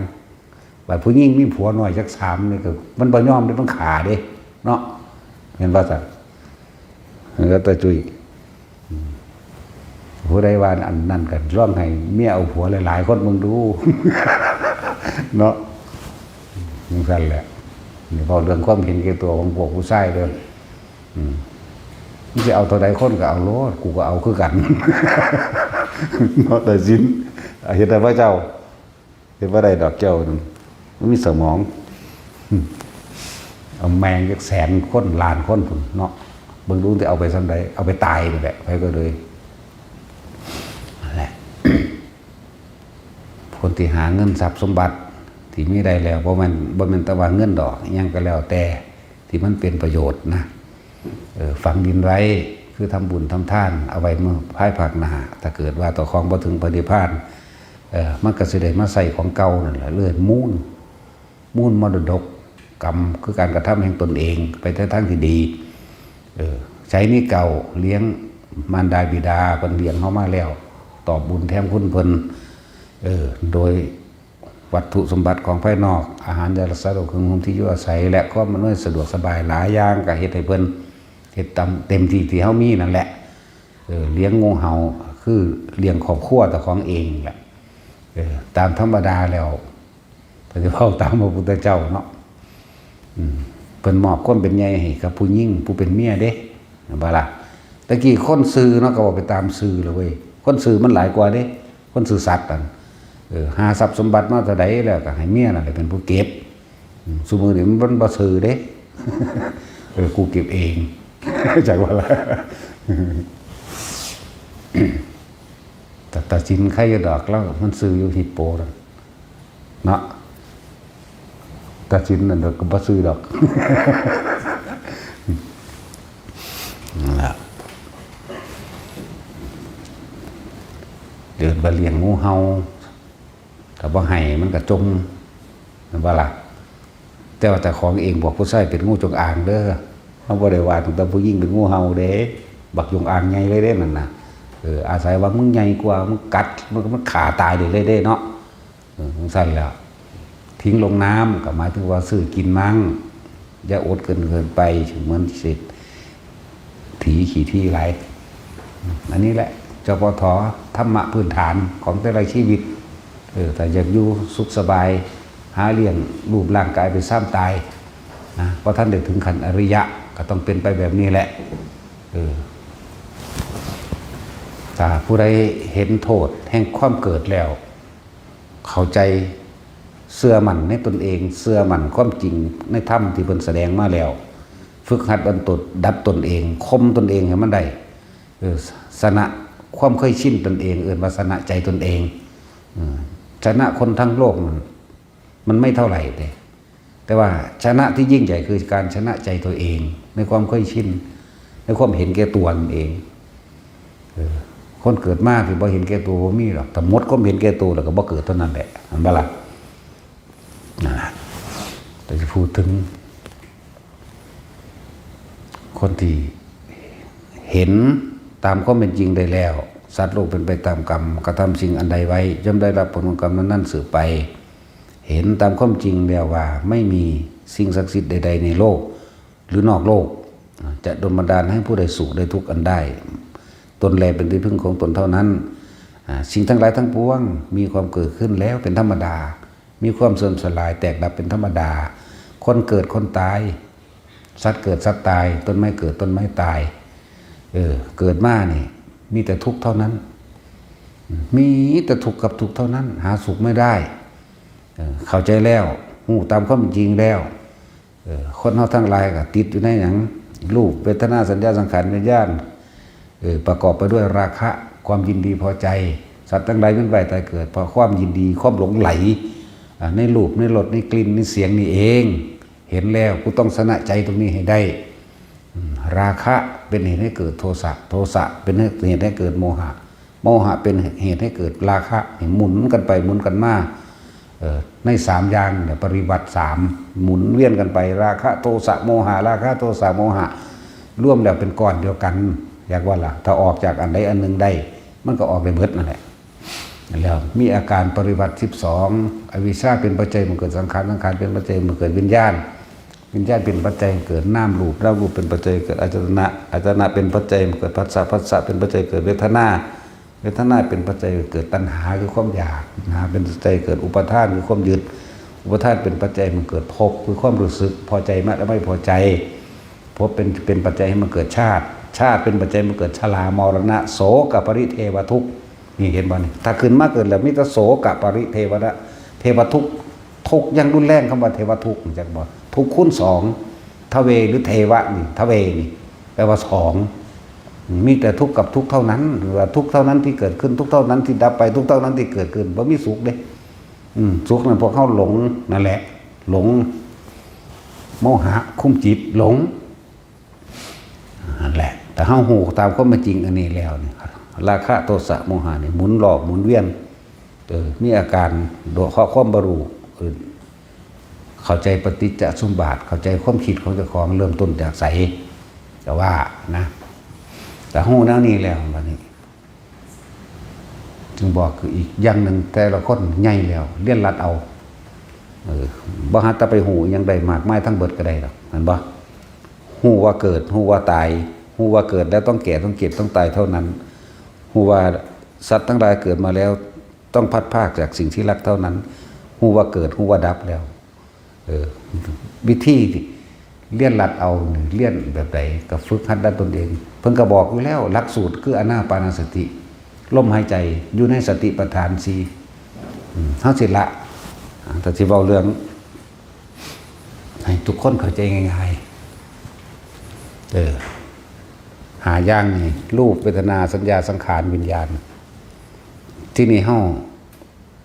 บาดผู้หญิงมีผัวน้อยจักสามนี่ก็มันบ่ยอมเด้ มันฆ่าเด้ เนาะ แม่นบ่ซั่น แล้วแต่จุ้ย อืม ผู้ใดว่าอันนั้นก็ลองให้เมียเอาผัวหลายๆคนเบิ่งดู เนาะ จั่งซั่นแหละ นี่เว้าเรื่องความเห็นแก่ตัวของพวกผู้ชายเด้อ อืม มึงสิเอาเท่าใดคนก็เอาโลด กูก็เอาคือกัน เนาะ แต่สิน เฮ็ดได้บ่เจ้า เฮ็ดบ่ได้ดอกเจ้านั่น มันมีสมอง เอาแม่งจักแสนคนล้านคนพุ้นเนาะ เบิ่งดูสิเอาไปส่ำใด เอาไปตายนี่แหละ ไผก็เลย นั่นแหละ คนที่หาเงินทรัพย์สมบัติที่มีได้แล้ว บ่แม่น บ่แม่นแต่ว่าเงินดอก อิหยังก็แล้วแต่ที่มันเป็นประโยชน์นะ เออ ฝังดินไว้ คือทำบุญทำทาน เอาไว้เมื่อภายภาคหน้า ถ้าเกิดว่าเจ้าของบ่ถึงพระนิพพาน เออ มันก็สิได้มาใส่ของเก่านั่นแหละ เรื่อยมูล มูลมรดกกรรม คือการกระทำแห่งตนเอง ไปในทางที่ดี เออ ใช้หนี้เก่า เลี้ยงมารดาบิดา เพิ่นเลี้ยงเฮามาแล้ว ตอบบุญแทนคุณเพิ่น เออ โดยวัตถุสมบัติของภายนอก อาหารยารักษาโรค เครื่องนุ่งห่มที่อยู่อาศัย และความอำนวยสะดวกสบายหลายอย่าง ก็เฮ็ดให้เพิ่น เฮ็ดตามเต็มที่ที่เฮามีนั่นแหละ เออ เลี้ยงงูเห่า คือเลี้ยงครอบครัวเจ้าของเองแหละ เออ ตามธรรมดาแล้ว เพิ่นสิเว้าตามพระพุทธเจ้าเนาะ อืม เพิ่นมอบความเป็นใหญ่ให้กับผู้หญิงผู้เป็นเมียเด้ เห็นบ่ล่ะ แต่กี้คนซื่อเนาะ ก็เว้าไปตามซื่อเลยเว้ย คนซื่อมันหลายกว่าเด้ คนซื่อสัตย์นั่น เออ หาทรัพย์สมบัติมาเท่าใดแล้วก็ให้เมียนั่นแหละเป็นผู้เก็บ อืม ซุมื้อนี้มันบ่ซื่อเด้ เออ กูเก็บเอง จักว่าล่ะ แต่ตาสินใครอยู่ดอก แล้วมันซื่ออยู่ ฮิปโปนั่น เนาะ ตาสินนั่นก็บ่ซื่อดอก นั่นล่ะ เอิ้นว่าเลี้ยงงูเห่า ถ้าบ่ให้มันก็จม แม่นบ่ล่ะ แต่ว่าเจ้าของเอง พวกผู้ชายเป็นงูจงอางเด้อ เฮาบ่ได้ว่าตั้งแต่ผู้หญิงเป็นงูเห่าเด้ บักจงอางใหญ่เลยเด้นั่นน่ะ เออ อาศัยว่ามึงใหญ่กว่า มึงกัด มัน มันฆ่าตายได้เลยเด้เนาะ เออ จั่งซั้นแหล้ว ทิ้งลงน้ำก็หมายถึงว่าซื้อกินมั้ง อย่าอดเกินเกินไป เหมือนเศรษฐีขี้ที่หลาย อันนี้แหละ จปท ธรรมะพื้นฐานของแต่ละชีวิต เออ ถ้าอยากอยู่สุขสบาย หาเลี้ยงรูปร่างกายไปซ้ำตายนะ เพราะท่านได้ถึงขั้นอริยะ ก็ต้องเป็นไปแบบนี้แหละ เออ ถ้าผู้ใดเห็นโทษแห่งความเกิดแล้ว เข้าใจ เชื่อมั่นในตนเอง เชื่อมั่นความจริงในธรรมที่เพิ่นแสดงมาแล้ว ฝึกหัดดันตน ดัดตนเอง ข่มตนเองให้มันได้ เออ ชนะความเคยชินตนเอง เอิ้นว่าชนะใจตนเอง เออ ชนะคนทั้งโลกมัน มันไม่เท่าไหร่เด้ แต่ว่าชนะที่ยิ่งใหญ่คือการชนะใจตัวเอง ในความเคยชิน ในความเห็นแก่ตัวนั่นเอง เออ คนเกิดมาที่บ่เห็นแก่ตัวบ่มีหรอก ถ้าหมดความเห็นแก่ตัวแล้วก็บ่เกิดเท่านั้นแหละ เห็นบ่ล่ะ นั่นล่ะ แต่จะพูดถึง คนที่เห็นตามความเป็นจริงได้แล้ว สัตว์โลกเป็นไปตามกรรม กระทำสิ่งอันใดไว้ ย่อมได้รับผลของกรรมนั้นๆสืบไป เห็นตามความจริงแล้วว่าไม่มีสิ่งศักดิ์สิทธิ์ใดๆในโลก หรือนอกโลก จะดลบันดาลให้ผู้ใดสุขได้ทุกข์อันได้ ตนแลเป็นที่พึ่งของตนเท่านั้น อ่า สิ่งทั้งหลายทั้งปวงมีความเกิดขึ้นแล้วเป็นธรรมดา มีความเสื่อมสลายแตกดับเป็นธรรมดา คนเกิดคนตาย สัตว์เกิดสัตว์ตาย ต้นไม้เกิดต้นไม้ตาย เออ เกิดมานี่ มีแต่ทุกข์เท่านั้น มีแต่ทุกข์กับทุกข์เท่านั้น หาสุขไม่ได้ เออ เข้าใจแล้ว ฮู้ตามความจริงแล้ว เออ คนเฮาทั้งหลายก็ติดอยู่ในหยัง รูป เวทนา สัญญา สังขาร วิญญาณ เออ ประกอบไปด้วยราคะ ความยินดีพอใจ สัตว์ทั้งหลายเวียนว่ายตายเกิด เพราะความยินดี ความหลงใหล อ่า ในรูป ในรส ในกลิ่น ในเสียงนี่เอง เห็นแล้ว กูต้องชนะใจตรงนี้ให้ได้ อืม ราคะเป็นเหตุให้เกิดโทสะ โทสะเป็นเหตุให้เกิดโมหะ โมหะเป็นเหตุให้เกิดราคะ นี่หมุนกันไปหมุนกันมา เออ ในสามอย่างเนี่ย ปริวัติสาม หมุนเวียนกันไป ราคะ โทสะ โมหะ ราคะ โทสะ โมหะ รวมแล้วเป็นก้อนเดียวกัน อยากว่าล่ะ ถ้าออกจากอันใดอันหนึ่งได้ มันก็ออกได้เบิดนั่นแหละ แล้วมีอาการปริวัติสิบสอง อวิชชาเป็นปัจจัยมันเกิดสังขาร สังขารเป็นปัจจัยมันเกิดวิญญาณ วิญญาณเป็นปัจจัยเกิดนามรูป นามรูปเป็นปัจจัยเกิดอายตนะ อายตนะเป็นปัจจัยมันเกิดผัสสะ ผัสสะเป็นปัจจัยเกิดเวทนา เวทนาเป็นปัจจัยเกิดตัณหาคือความอยาก ตัณหาเป็นปัจจัยเกิดอุปาทานคือความยึด อุปาทานเป็นปัจจัยมันเกิดภพคือความรู้สึกพอใจและไม่พอใจ ภพเป็น เป็นปัจจัยให้มันเกิดชาติ ชาติเป็นปัจจัยมันเกิดชรามรณะโสกปริเทวทุกข์ นี่เห็นบ่นี่ ถ้าขึ้นมาเกิดแล้วมีแต่โสกปริเทวนะ เทวทุกข์ ทุกข์อย่างรุนแรง คำว่าเทวทุกข์ รู้จักบ่ ทุกข์คูณสอง ทเว หรือเทวะนี่ ทเวนี่ แปลว่าสอง มีแต่ทุกข์กับทุกข์เท่านั้น หรือว่าทุกข์เท่านั้นที่เกิดขึ้น ทุกข์เท่านั้นที่ดับไป ทุกข์เท่านั้นที่เกิดขึ้น บ่มีสุขเด้ อืม สุขนั่นพวกเฮาหลงนั่นแหละ หลง โมหะคุมจิต หลง นั่นแหละ แต่เฮาฮู้ตามความเป็นจริงอันนี้แล้วนี่ ราคะ โทสะ โมหะนี่หมุนรอบหมุนเวียน เออ มีอาการโดยข้อความบ่รู้ เออ เข้าใจปฏิจจสมบัติ เข้าใจความคิดของเจ้าของ เริ่มต้นจากไส แต่ว่านะ แต่ฮู้แนวนี้แล้วบัดนี้ จึงบอกคืออีกอย่างหนึ่ง แต่ละคนใหญ่แล้ว เรียนรัดเอา เออ บ่หาแต่ไปฮู้อิหยังได้มากมายทั้งเบิดก็ได้ดอก แม่นบ่ ฮู้ว่าเกิด ฮู้ว่าตาย ฮู้ว่าเกิดแล้วต้องแก่ ต้องเจ็บ ต้องตายเท่านั้น ฮู้ว่าสัตว์ทั้งหลายเกิดมาแล้ว ต้องพลัดพรากจากสิ่งที่รักเท่านั้น ฮู้ว่าเกิด ฮู้ว่าดับแล้ว เออ วิธีเรียนรัดเอานี่ เรียนแบบใด ก็ฝึกหัดรัดตนเอง เพิ่นก็บอกอยู่แล้ว หลักสูตรคืออานาปานสติ ลมหายใจ อยู่ในสติปัฏฐานสี่ อืม เฮาสิละ อ่า ถ้าสิเว้าเรื่อง ให้ทุกคนเข้าใจง่ายๆ เออ ห้าอย่างนี่ รูป เวทนา สัญญา สังขาร วิญญาณ ที่นี่เฮา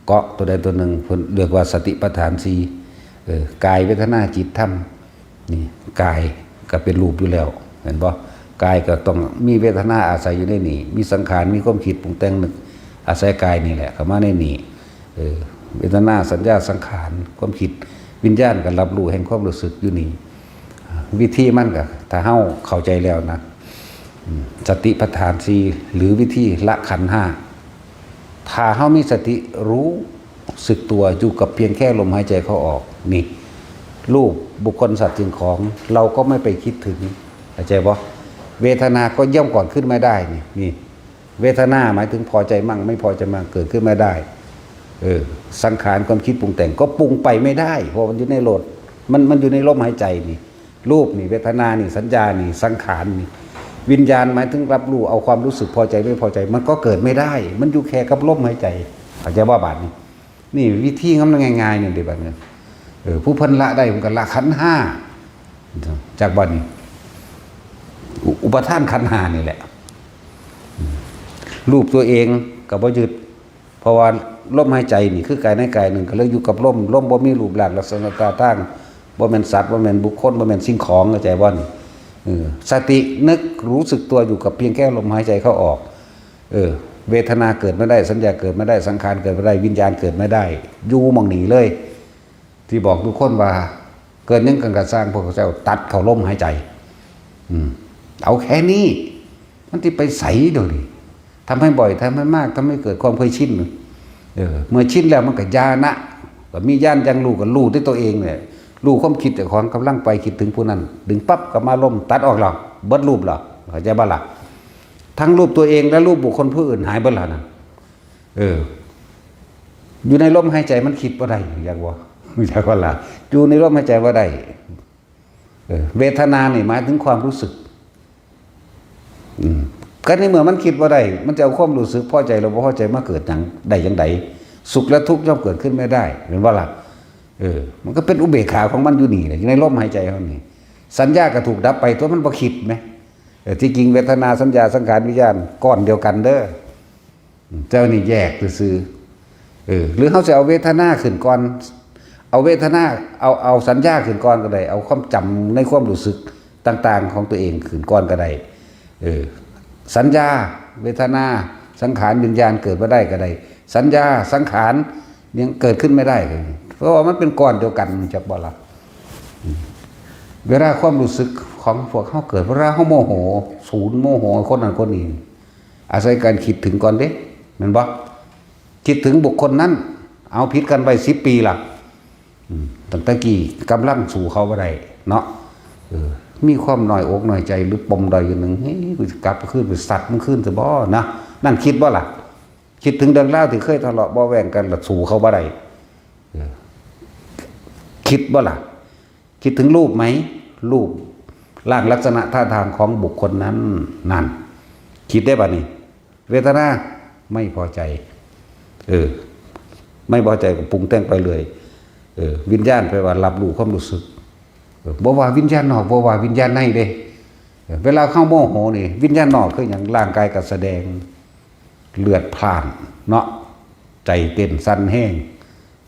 เกาะตัวใดตัวหนึ่ง เพิ่นเรียกว่าสติปัฏฐานสี่ เออ กาย เวทนา จิต ธรรม นี่ กายก็เป็นรูปอยู่แล้ว เห็นบ่ กายก็ต้องมีเวทนาอาศัยอยู่ในนี่ มีสังขาร มีความคิดปรุงแต่งนึก อาศัยกายนี่แหละ เข้ามาในนี่ เออ เวทนา สัญญา สังขาร ความคิด วิญญาณก็รับรู้แห่งความรู้สึกอยู่นี่ วิธีมันก็ ถ้าเฮาเข้าใจแล้วนะ อืม สติปัฏฐานสี่ หรือวิธีละขันธ์ห้า ถ้าเฮามีสติรู้สึกตัวอยู่กับเพียงแค่ลมหายใจเข้าออก นี่ รูป บุคคล สัตว์ สิ่งของ เราก็ไม่ไปคิดถึง เข้าใจบ่ เวทนาก็ย่อมก่อนขึ้นไม่ได้ นี่ นี่ เวทนาหมายถึงพอใจมั่งไม่พอใจมั่งเกิดขึ้นไม่ได้ เออ สังขาร ความคิดปรุงแต่งก็ปรุงไปไม่ได้ เพราะมันอยู่ในโลด มัน มันอยู่ในลมหายใจนี่ รูปนี่ เวทนานี่ สัญญานี่ สังขารนี่ วิญญาณหมายถึงรับรู้เอาความรู้สึกพอใจไม่พอใจ มันก็เกิดไม่ได้ มันอยู่แค่กับลมหายใจ เข้าใจบ่บาดนี้ นี่วิธีของมันง่ายๆ นี่เด้บาดนี้ เออ ผู้เพิ่นละได้มันก็ละขันธ์ห้า จากบัดนี้ อุ- อุปาทานขันธ์ห้านี่แหละ รูปตัวเองก็บ่ยึด เพราะว่าลมหายใจนี่คือกายในกายหนึ่ง ก็เลยอยู่กับลม ลมบ่มีรูปร่างลักษณะท่าทาง บ่แม่นสัตว์ บ่แม่นบุคคล บ่แม่นสิ่งของ เข้าใจบ่นี่ เออ สตินึกรู้สึกตัวอยู่กับเพียงแค่ลมหายใจเข้าออก เออ เวทนาเกิดไม่ได้ สัญญาเกิดไม่ได้ สังขารเกิดไม่ได้ วิญญาณเกิดไม่ได้ อยู่หม่องนี้เลย ที่บอกทุกคนว่า เกิดหยังกันกะซ่าง พวกเจ้าตัดเข้าลมหายใจ อืม เอาแค่นี้ มันสิไปไสเดี๋ยวนี้ ทำให้บ่อย ทำให้มาก ทำให้เกิดความเคยชิน เออ เมื่อชินแล้วมันก็ญาณะ ก็มีญาณอย่างรู้ ก็รู้ด้วยตัวเองเนี่ย รู้ความคิดเจ้าของกำลังไปคิดถึงผู้นั้น ดึงปั๊บก็มาลม ตัดออกแล้ว เบิดรูปแล้ว เข้าใจบ่ล่ะ ทั้งรูปตัวเองและรูปบุคคลผู้อื่นหายเบิดแล้วนะ เออ อยู่ในลมหายใจมันคิดบ่ได้ อยากว่า อยากว่าล่ะ อยู่ในลมหายใจบ่ได้ เออ เวทนานี่หมายถึงความรู้สึก อืม ก็ในเมื่อมันคิดบ่ได้ มันจะเอาความรู้สึกพอใจหรือบ่พอใจมาเกิดหยังได้จั่งใด สุขและทุกข์ย่อมเกิดขึ้นไม่ได้ แม่นบ่ล่ะ เออ มันก็เป็นอุเบกขาของมันอยู่นี่แหละ อยู่ในลมหายใจเฮานี่ สัญญาก็ถูกดับไป ตัวมันบ่คิดไหม เออ ที่จริงเวทนา สัญญา สังขาร วิญญาณ ก้อนเดียวกันเด้อ เจ้านี่แยกซื่อๆ เออ หรือเขาจะเอาเวทนาขึ้นก่อน เอาเวทนา เอา เอาสัญญาขึ้นก่อนก็ได้ เอาความจำในความรู้สึกต่างๆ ของตัวเองขึ้นก่อนก็ได้ เออ สัญญา เวทนา สังขาร วิญญาณ เกิดมาได้ก็ได้ สัญญา สังขาร ยังเกิดขึ้นไม่ได้เลย เพราะว่ามันเป็นก้อนเดียวกัน จักบ่ล่ะ เวลาความรู้สึกของพวกเขาเกิด เวลาเขาโมโห ศูนย์โมโหคนนั้นคนนี้ อาศัยการคิดถึงก่อนเด้ แม่นบ่ คิดถึงบุคคลนั้น เอาผิดกันไปสิบปีละ อืม ตั้งแต่กี้กำลังสู้เขาบ่ได้เนาะ เออ มีความน้อยอกน้อยใจหรือปมด้อยอยู่หนึ่ง เฮ้ย กูจะกลับคืนไปสัตว์มันคืนจะบ่นะ นั่นคิดบ่ล่ะ คิดถึงเรื่องราวที่เคยทะเลาะเบาะแว้งกัน แล้วสู้เขาบ่ได้ เออ คิดบ่ล่ะ คิดถึงรูปไหม รูปร่างลักษณะท่าทางของบุคคลนั้น นั่น คิดได้ป่ะนี่ เวทนา ไม่พอใจ เออ ไม่พอใจก็ปรุงแต่งไปเลย เออ วิญญาณแปลว่ารับรู้ความรู้สึก เออ บ่ว่าวิญญาณนอก บ่ว่าวิญญาณในเด้ เออ เวลาเข้าโมโหนี่ วิญญาณนอกคือหยัง ร่างกายก็แสดง เลือดพล่านเนาะ ใจเต้นสั่นแฮง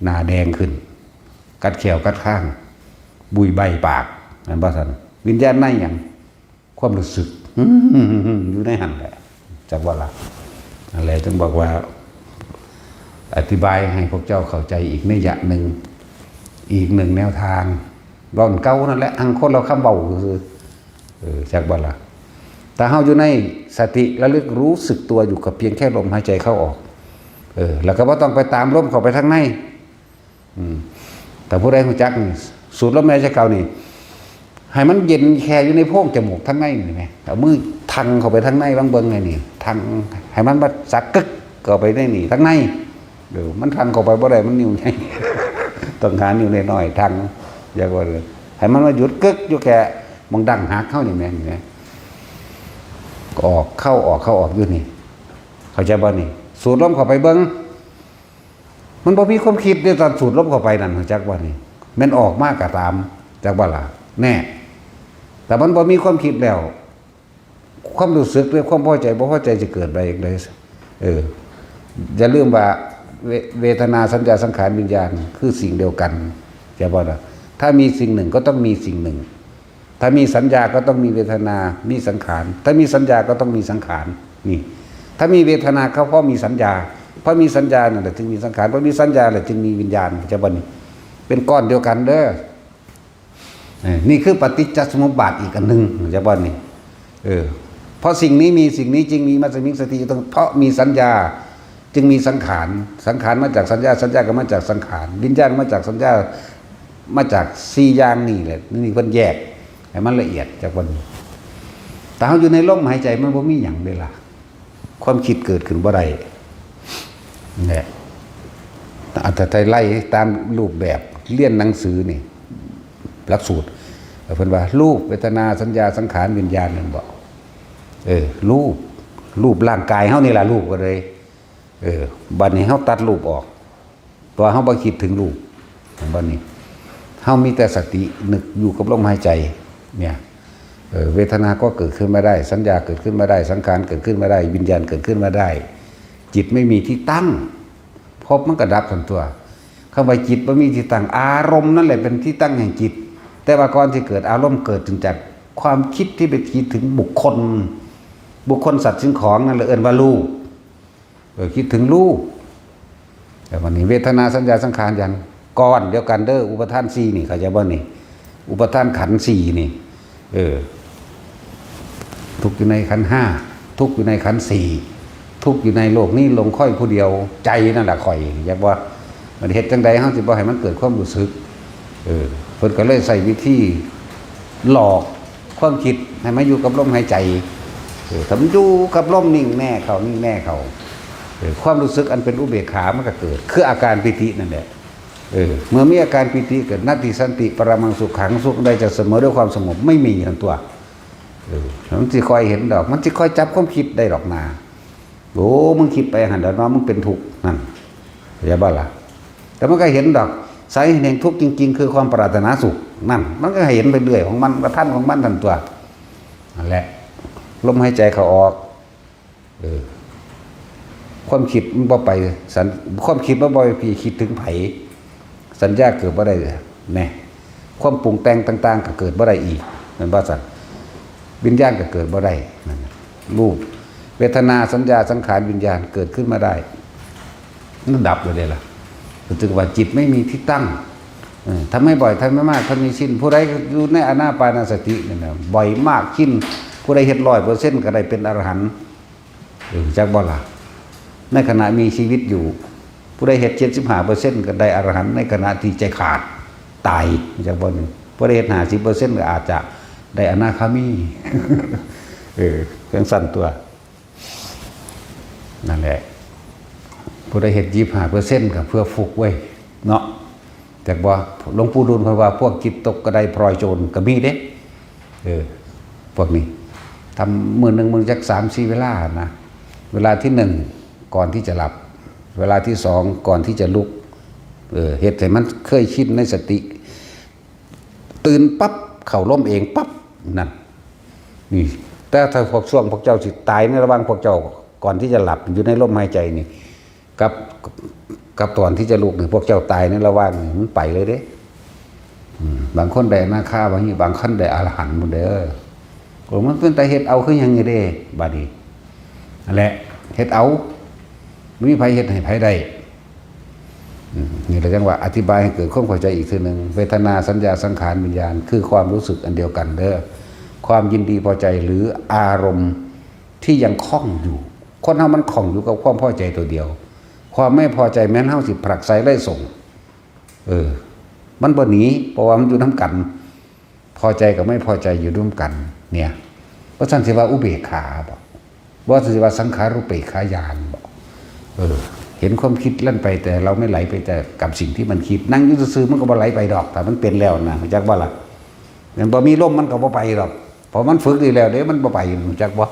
หน้าแดงขึ้น กัดแข้วกัดคาง บุยใบปาก นั่นบ่ซั่น วิญญาณในหยัง ความรู้สึก อยู่ในหั่นแหละ จักว่าล่ะ นั่นแหละจึงบอกว่า อธิบายให้พวกเจ้าเข้าใจอีกนัยยะหนึ่ง อีกหนึ่งแนวทาง เว้าอันเก่านั่นแหละ อังคนละคำเว้าซื่อๆ เออ จักบ่ล่ะ ถ้าเฮาอยู่ในสติระลึกรู้สึกตัวอยู่กับเพียงแค่ลมหายใจเข้าออก เออ แล้วก็บ่ต้องไปตามลมเข้าไปทางใน อืม แต่ผู้ใดรู้จักนี่ สูดลมหายใจเข้านี่ ให้มันเย็นแค่อยู่ในโพรงจมูกทางในนี่แหม เอามือทังเข้าไปทางใน ลองเบิ่งไงนี่ ทัง ให้มันมาสักกึกเข้าไปในนี่ ทางใน เดี๋ยวมันทังเข้าไปบ่ได้ มันนิ้วใหญ่ ต้องหานิ้วน้อยๆ ทัง อยากว่าเลย ให้มันมาหยุดกึกอยู่แค่หม่องดั้งหักเฮานี่แหม นี่แหม ออกเข้าออกเข้าออกอยู่นี่ เข้าใจบ่นี่ สูดลมเข้าไปเบิ่ง มันบ่มีความคิดเด้ ตอนสูดลมเข้าไปนั่น รู้จักบ่นี่ แม่นออกมาก็ตาม จักบ่ล่ะ แน่ แต่มันบ่มีความคิดแล้ว ความรู้สึกหรือความพอใจบ่พอใจจะเกิดได้อย่างใด เออ อย่าลืมว่า เว- เวทนา สัญญา สังขาร วิญญาณ คือสิ่งเดียวกัน เข้าใจบ่ล่ะ ถ้ามีสิ่งหนึ่งก็ต้องมีสิ่งหนึ่ง ถ้ามีสัญญาก็ต้องมีเวทนา มีสังขาร ถ้ามีสัญญาก็ต้องมีสังขาร นี่ ถ้ามีเวทนาก็เพราะมีสัญญา เพราะมีสัญญานั่นแหละจึงมีสังขาร เพราะมีสัญญาแหละจึงมีวิญญาณ เข้าใจบ่นี่ เป็นก้อนเดียวกันเด้อ เออ นี่คือปฏิจจสมุปบาทอีกอันหนึ่ง เข้าใจบ่นี่ เออ เพราะสิ่งนี้มี สิ่งนี้จึงมี มัสมิงสติ ต้อง เพราะมีสัญญา จึงมีสังขาร สังขารมาจากสัญญา สัญญาก็มาจากสังขาร วิญญาณมาจากสัญญา มาจากสี่อย่างนี่แหละ นี่เพิ่นแยกให้มันละเอียดจากเพิ่น แต่เฮาอยู่ในลมหายใจมันบ่มีหยังเลยล่ะ ความคิดเกิดขึ้นบ่ได้ เนี่ย อัตถไทยไล่ตามรูปแบบ เรียนหนังสือนี่ หลักสูตร เพิ่นว่า รูป เวทนา สัญญา สังขาร วิญญาณ นั่นบ่ เออ รูป รูปร่างกายเฮานี่ล่ะ รูปก็เลย เออ บัดนี้เฮาตัดรูปออก ตัวเฮาบ่คิดถึงรูป บัดนี้ เฮามีแต่สตินึกอยู่กับลมหายใจ เนี่ย เออ เวทนาก็เกิดขึ้นไม่ได้ สัญญาเกิดขึ้นไม่ได้ สังขารเกิดขึ้นไม่ได้ วิญญาณเกิดขึ้นไม่ได้ จิตไม่มีที่ตั้ง ภพมันก็ดับทันตัว คำว่าจิตบ่มีที่ตั้ง อารมณ์นั่นแหละเป็นที่ตั้งแห่งจิต แต่ว่าก่อนที่เกิดอารมณ์เกิดถึงจากความคิดที่ไปคิดถึงบุคคล บุคคลสัตว์สิ่งของนั่นแหละเอิ้นว่ารูป เออ คิดถึงรูป แต่วันนี้เวทนา สัญญา สังขาร วิญญาณ ก้อนเดียวกันเด้อ อุปาทานสี่นี่ เข้าใจบ่นี่ อุปาทานขันธ์สี่นี่ เออ ทุกข์อยู่ในขันธ์ห้า ทุกข์อยู่ในขันธ์สี่ ทุกข์อยู่ในโลกนี้ หลงข้อยผู้เดียว ใจนั่นแหละข้อย เข้าใจบ่ มันเฮ็ดจั่งใดเฮาสิบ่ให้มันเกิดความรู้สึก เออ เพิ่นก็เลยใช้วิธีหลอกความคิดให้มาอยู่กับลมหายใจ เออ ถ้ามันอยู่กับลมนิ่งแน่เข้า นิ่งแน่เข้า เออ ความรู้สึกอันเป็นอุเบกขามันก็เกิด คืออาการปีตินั่นแหละ เออ เมื่อมีอาการปีติเกิด นัตถิสันติปรมังสุขัง สุขใดจะเสมอด้วยความสงบ ไม่มีทั้งตัว เออ มันสิค่อยเห็นดอก มันสิค่อยจับความคิดได้ดอกนา โอ้ มึงคิดไปหั่นแล้วเนาะ มึงเป็นทุกข์นั่น เข้าใจบ่ล่ะ แต่มันก็เห็นดอก สาเหตุแห่งทุกข์จริงๆ คือความปรารถนาสุข นั่นมันก็เห็นไปเรื่อยของมัน ก็ทันของมันทันตัว นั่นแหละ ลมหายใจเข้าออก เออ ความคิดมันบ่ไปสัญ ความคิดมันบ่ไปคิดถึงไผ สัญญาเกิดบ่ได้แน่ ความปรุงแต่งต่างๆ ก็เกิดบ่ได้อีก แม่นบ่ซั่น วิญญาณก็เกิดบ่ได้ นั่นน่ะ รูป เวทนา สัญญา สังขาร วิญญาณ เกิดขึ้นมาได้ มันดับเลยเด้ล่ะ ก็ถือว่าจิตไม่มีที่ตั้ง เออ ทำให้บ่อย ทำให้มาก ทำให้ชิน ผู้ใดอยู่ในอานาปานสตินี่นะ บ่อยมาก ชิน ผู้ใดเฮ็ดร้อยเปอร์เซ็นต์ ก็ได้เป็นอรหันต์ เออ จักบ่ล่ะ ในขณะมีชีวิตอยู่ ผู้ใดเฮ็ดเจ็ดสิบห้าเปอร์เซ็นต์ ก็ได้อรหันต์ ในขณะที่ใจขาด ตาย จักบ่นี่ ผู้ใดเฮ็ดห้าสิบเปอร์เซ็นต์ ก็อาจจะได้อนาคามี เออ จั่งซั่นตัว นั่นแหละ ผู้ใดเฮ็ดยี่สิบห้าเปอร์เซ็นต์ ก็เพื่อฟุกเว้ย เนาะ จักบ่ หลวงปู่ดูลเพิ่นว่า พวกจิตตกกระไดพลอยโจรก็มีเด้ เออ พวกนี้ ทำมื้อหนึ่ง มื้อจักสามสี่เวลานะ เวลาที่หนึ่ง ก่อนที่จะหลับ เวลาที่สอง ก่อนที่จะลุก เออ เฮ็ดให้มันเคยชินในสติ ตื่นปั๊บ เข้าลมเองปั๊บ นั่น นี่ แต่ถ้าพวกช่วงพวกเจ้าสิตายในระหว่างพวกเจ้า ก่อนที่จะหลับอยู่ในลมหายใจนี่ กับ กับตอนที่จะลุกนี่ พวกเจ้าตายในระหว่างนี่ มันไปเลยเด้ อืม บางคนได้อนาคา บางที บางคนได้อรหันต์หมดเด้อ โอ้ มันเป็นตาเฮ็ดเอาคือหยังนี่เด้ บัดนี้ นั่นแหละ เฮ็ดเอา บ่มีไผเฮ็ดให้ไผได้ อืม นี่เราจั่งว่าอธิบายให้เกิดความเข้าใจอีกเทื่อหนึ่ง เวทนา สัญญา สังขาร วิญญาณ คือความรู้สึกอันเดียวกันเด้อ ความยินดีพอใจหรืออารมณ์ที่ยังข้องอยู่ คนเฮามันข้องอยู่กับความพอใจตัวเดียว ความไม่พอใจแม้นเฮาสิผลักไสไล่ส่ง เออ มันบ่หนี เพราะว่ามันอยู่นำกัน พอใจกับไม่พอใจอยู่ร่วมกัน เนี่ย บ่ซั่นสิว่าอุเบกขาบ่ บ่ซั่นสิว่าสังขารูปเปกขาญาณบ่ เออ เห็นความคิดแล่นไป แต่เราไม่ไหลไปแต่กับสิ่งที่มันคิด นั่งอยู่ซื่อๆ มันก็บ่ไหลไปดอก ถ้ามันเป็นแล้วนะ รู้จักบ่ล่ะ มันบ่มีลมมันก็บ่ไปดอก เพราะมันฝึกอยู่แล้วเด้ มันบ่ไป รู้จักบ่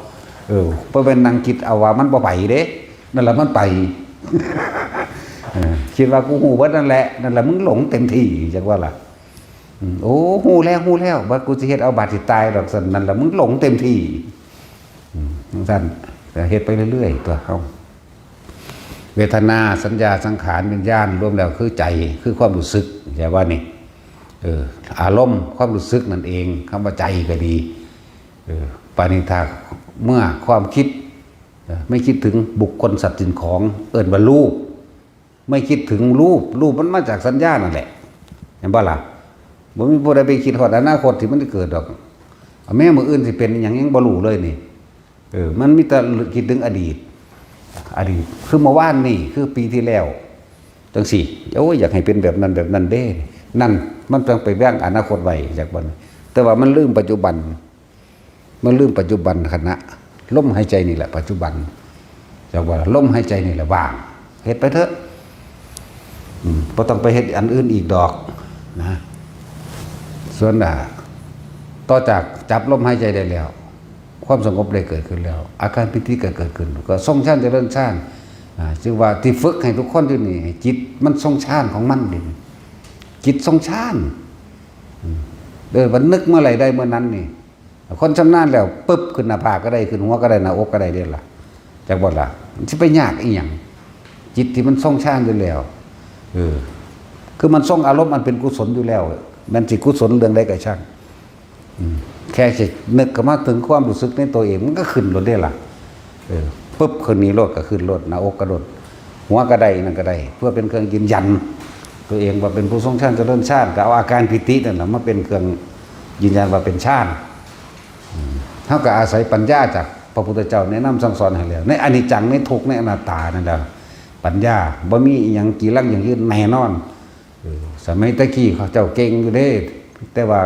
เออ บ่แม่นนั่งคิดเอาว่ามันบ่ไปเด้ นั่นล่ะมันไป เออ คิดว่ากูฮู้เบิดนั่นแหละ นั่นล่ะมึงหลงเต็มที่ จักว่าล่ะ อืม โอ้ ฮู้แล้ว ฮู้แล้ว ว่ากูสิเฮ็ดเอาบาดสิตายดอก ซั่น นั่นล่ะมึงหลงเต็มที่ อืม จั่งซั่น ก็เฮ็ดไปเรื่อยๆ ตัวเฮา เวทนา สัญญา สังขาร วิญญาณ รวมแล้วคือใจ คือความรู้สึก เข้าใจว่านี่ เออ อารมณ์ ความรู้สึกนั่นเอง คำว่าใจก็ดี เออ ปานิธา เมื่อความคิด เออ ไม่คิดถึงบุคคล สัตว์ สิ่งของ เอิ้นว่ารูป ไม่คิดถึงรูป รูปมันมาจากสัญญานั่นแหละ เห็นบ่ล่ะ บ่มีผู้ใดไปคิดฮอดอนาคตที่มันสิเกิดดอก เอาแม้มื้ออื่นสิเป็นอิหยังยังบ่รู้เลยนี่ เออ มันมีแต่คิดถึงอดีต อดีต คือเมื่อวานนี่ คือปีที่แล้ว จั่งซี้ โอ้ย อยากให้เป็นแบบนั้นแบบนั้นเด้ นั่น มันต้องไปวางอนาคตไว้จากบัดนี้ แต่ว่ามันลืมปัจจุบัน มันลืมปัจจุบันขณะ ลมหายใจนี่แหละปัจจุบัน จากว่าลมหายใจนี่แหละว่าง เฮ็ดไปเถอะ อืม บ่ต้องไปเฮ็ดอันอื่นอีกดอกนะ ส่วน อ่า ต่อจากจับลมหายใจได้แล้ว ความสงบได้เกิดขึ้นแล้ว อาการปีติก็เกิดขึ้น ก็ทรงฌานเจริญฌาน อ่า จึงว่าที่ฝึกให้ทุกคนอยู่นี่ ให้จิตมันทรงฌานของมันนี่ จิตทรงฌาน อืม เออ มันนึกเมื่อไหร่ได้เมื่อนั้นนี่ คนชำนาญแล้ว ปึ๊บ ขึ้นหน้าผากก็ได้ ขึ้นหัวก็ได้ หน้าอกก็ได้เด้ล่ะ จักบ่ล่ะ มันสิไปยากอีหยัง จิตที่มันทรงฌานอยู่แล้ว เออ คือมันทรงอารมณ์อันเป็นกุศลอยู่แล้ว แม่นสิกุศลเรื่องใดก็ช่าง อืม แค่สินึกเข้ามาถึงความรู้สึกในตัวเอง มันก็ขึ้นโลดเด้ล่ะ เออ ปึ๊บ ขึ้นนี่โลดก็ขึ้นโลด หน้าอกก็โลด หัวก็ได้ นั่นก็ได้ เพื่อเป็นเครื่องยืนยัน ตัวเองว่าเป็นผู้ทรงฌานเจริญฌาน ก็เอาอาการปีตินั่นน่ะมาเป็นเครื่องยืนยันว่าเป็นฌาน อืม เฮาก็อาศัยปัญญาจากพระพุทธเจ้าแนะนำสั่งสอนให้แล้ว ในอนิจจัง ในทุกข์ ในอนัตตานั่นแหละ ปัญญา บ่มีอิหยังจีรังยั่งยืนแน่นอน เออ สมัยตะกี้เขาเจ้าเก่งอยู่เด้ แต่ว่า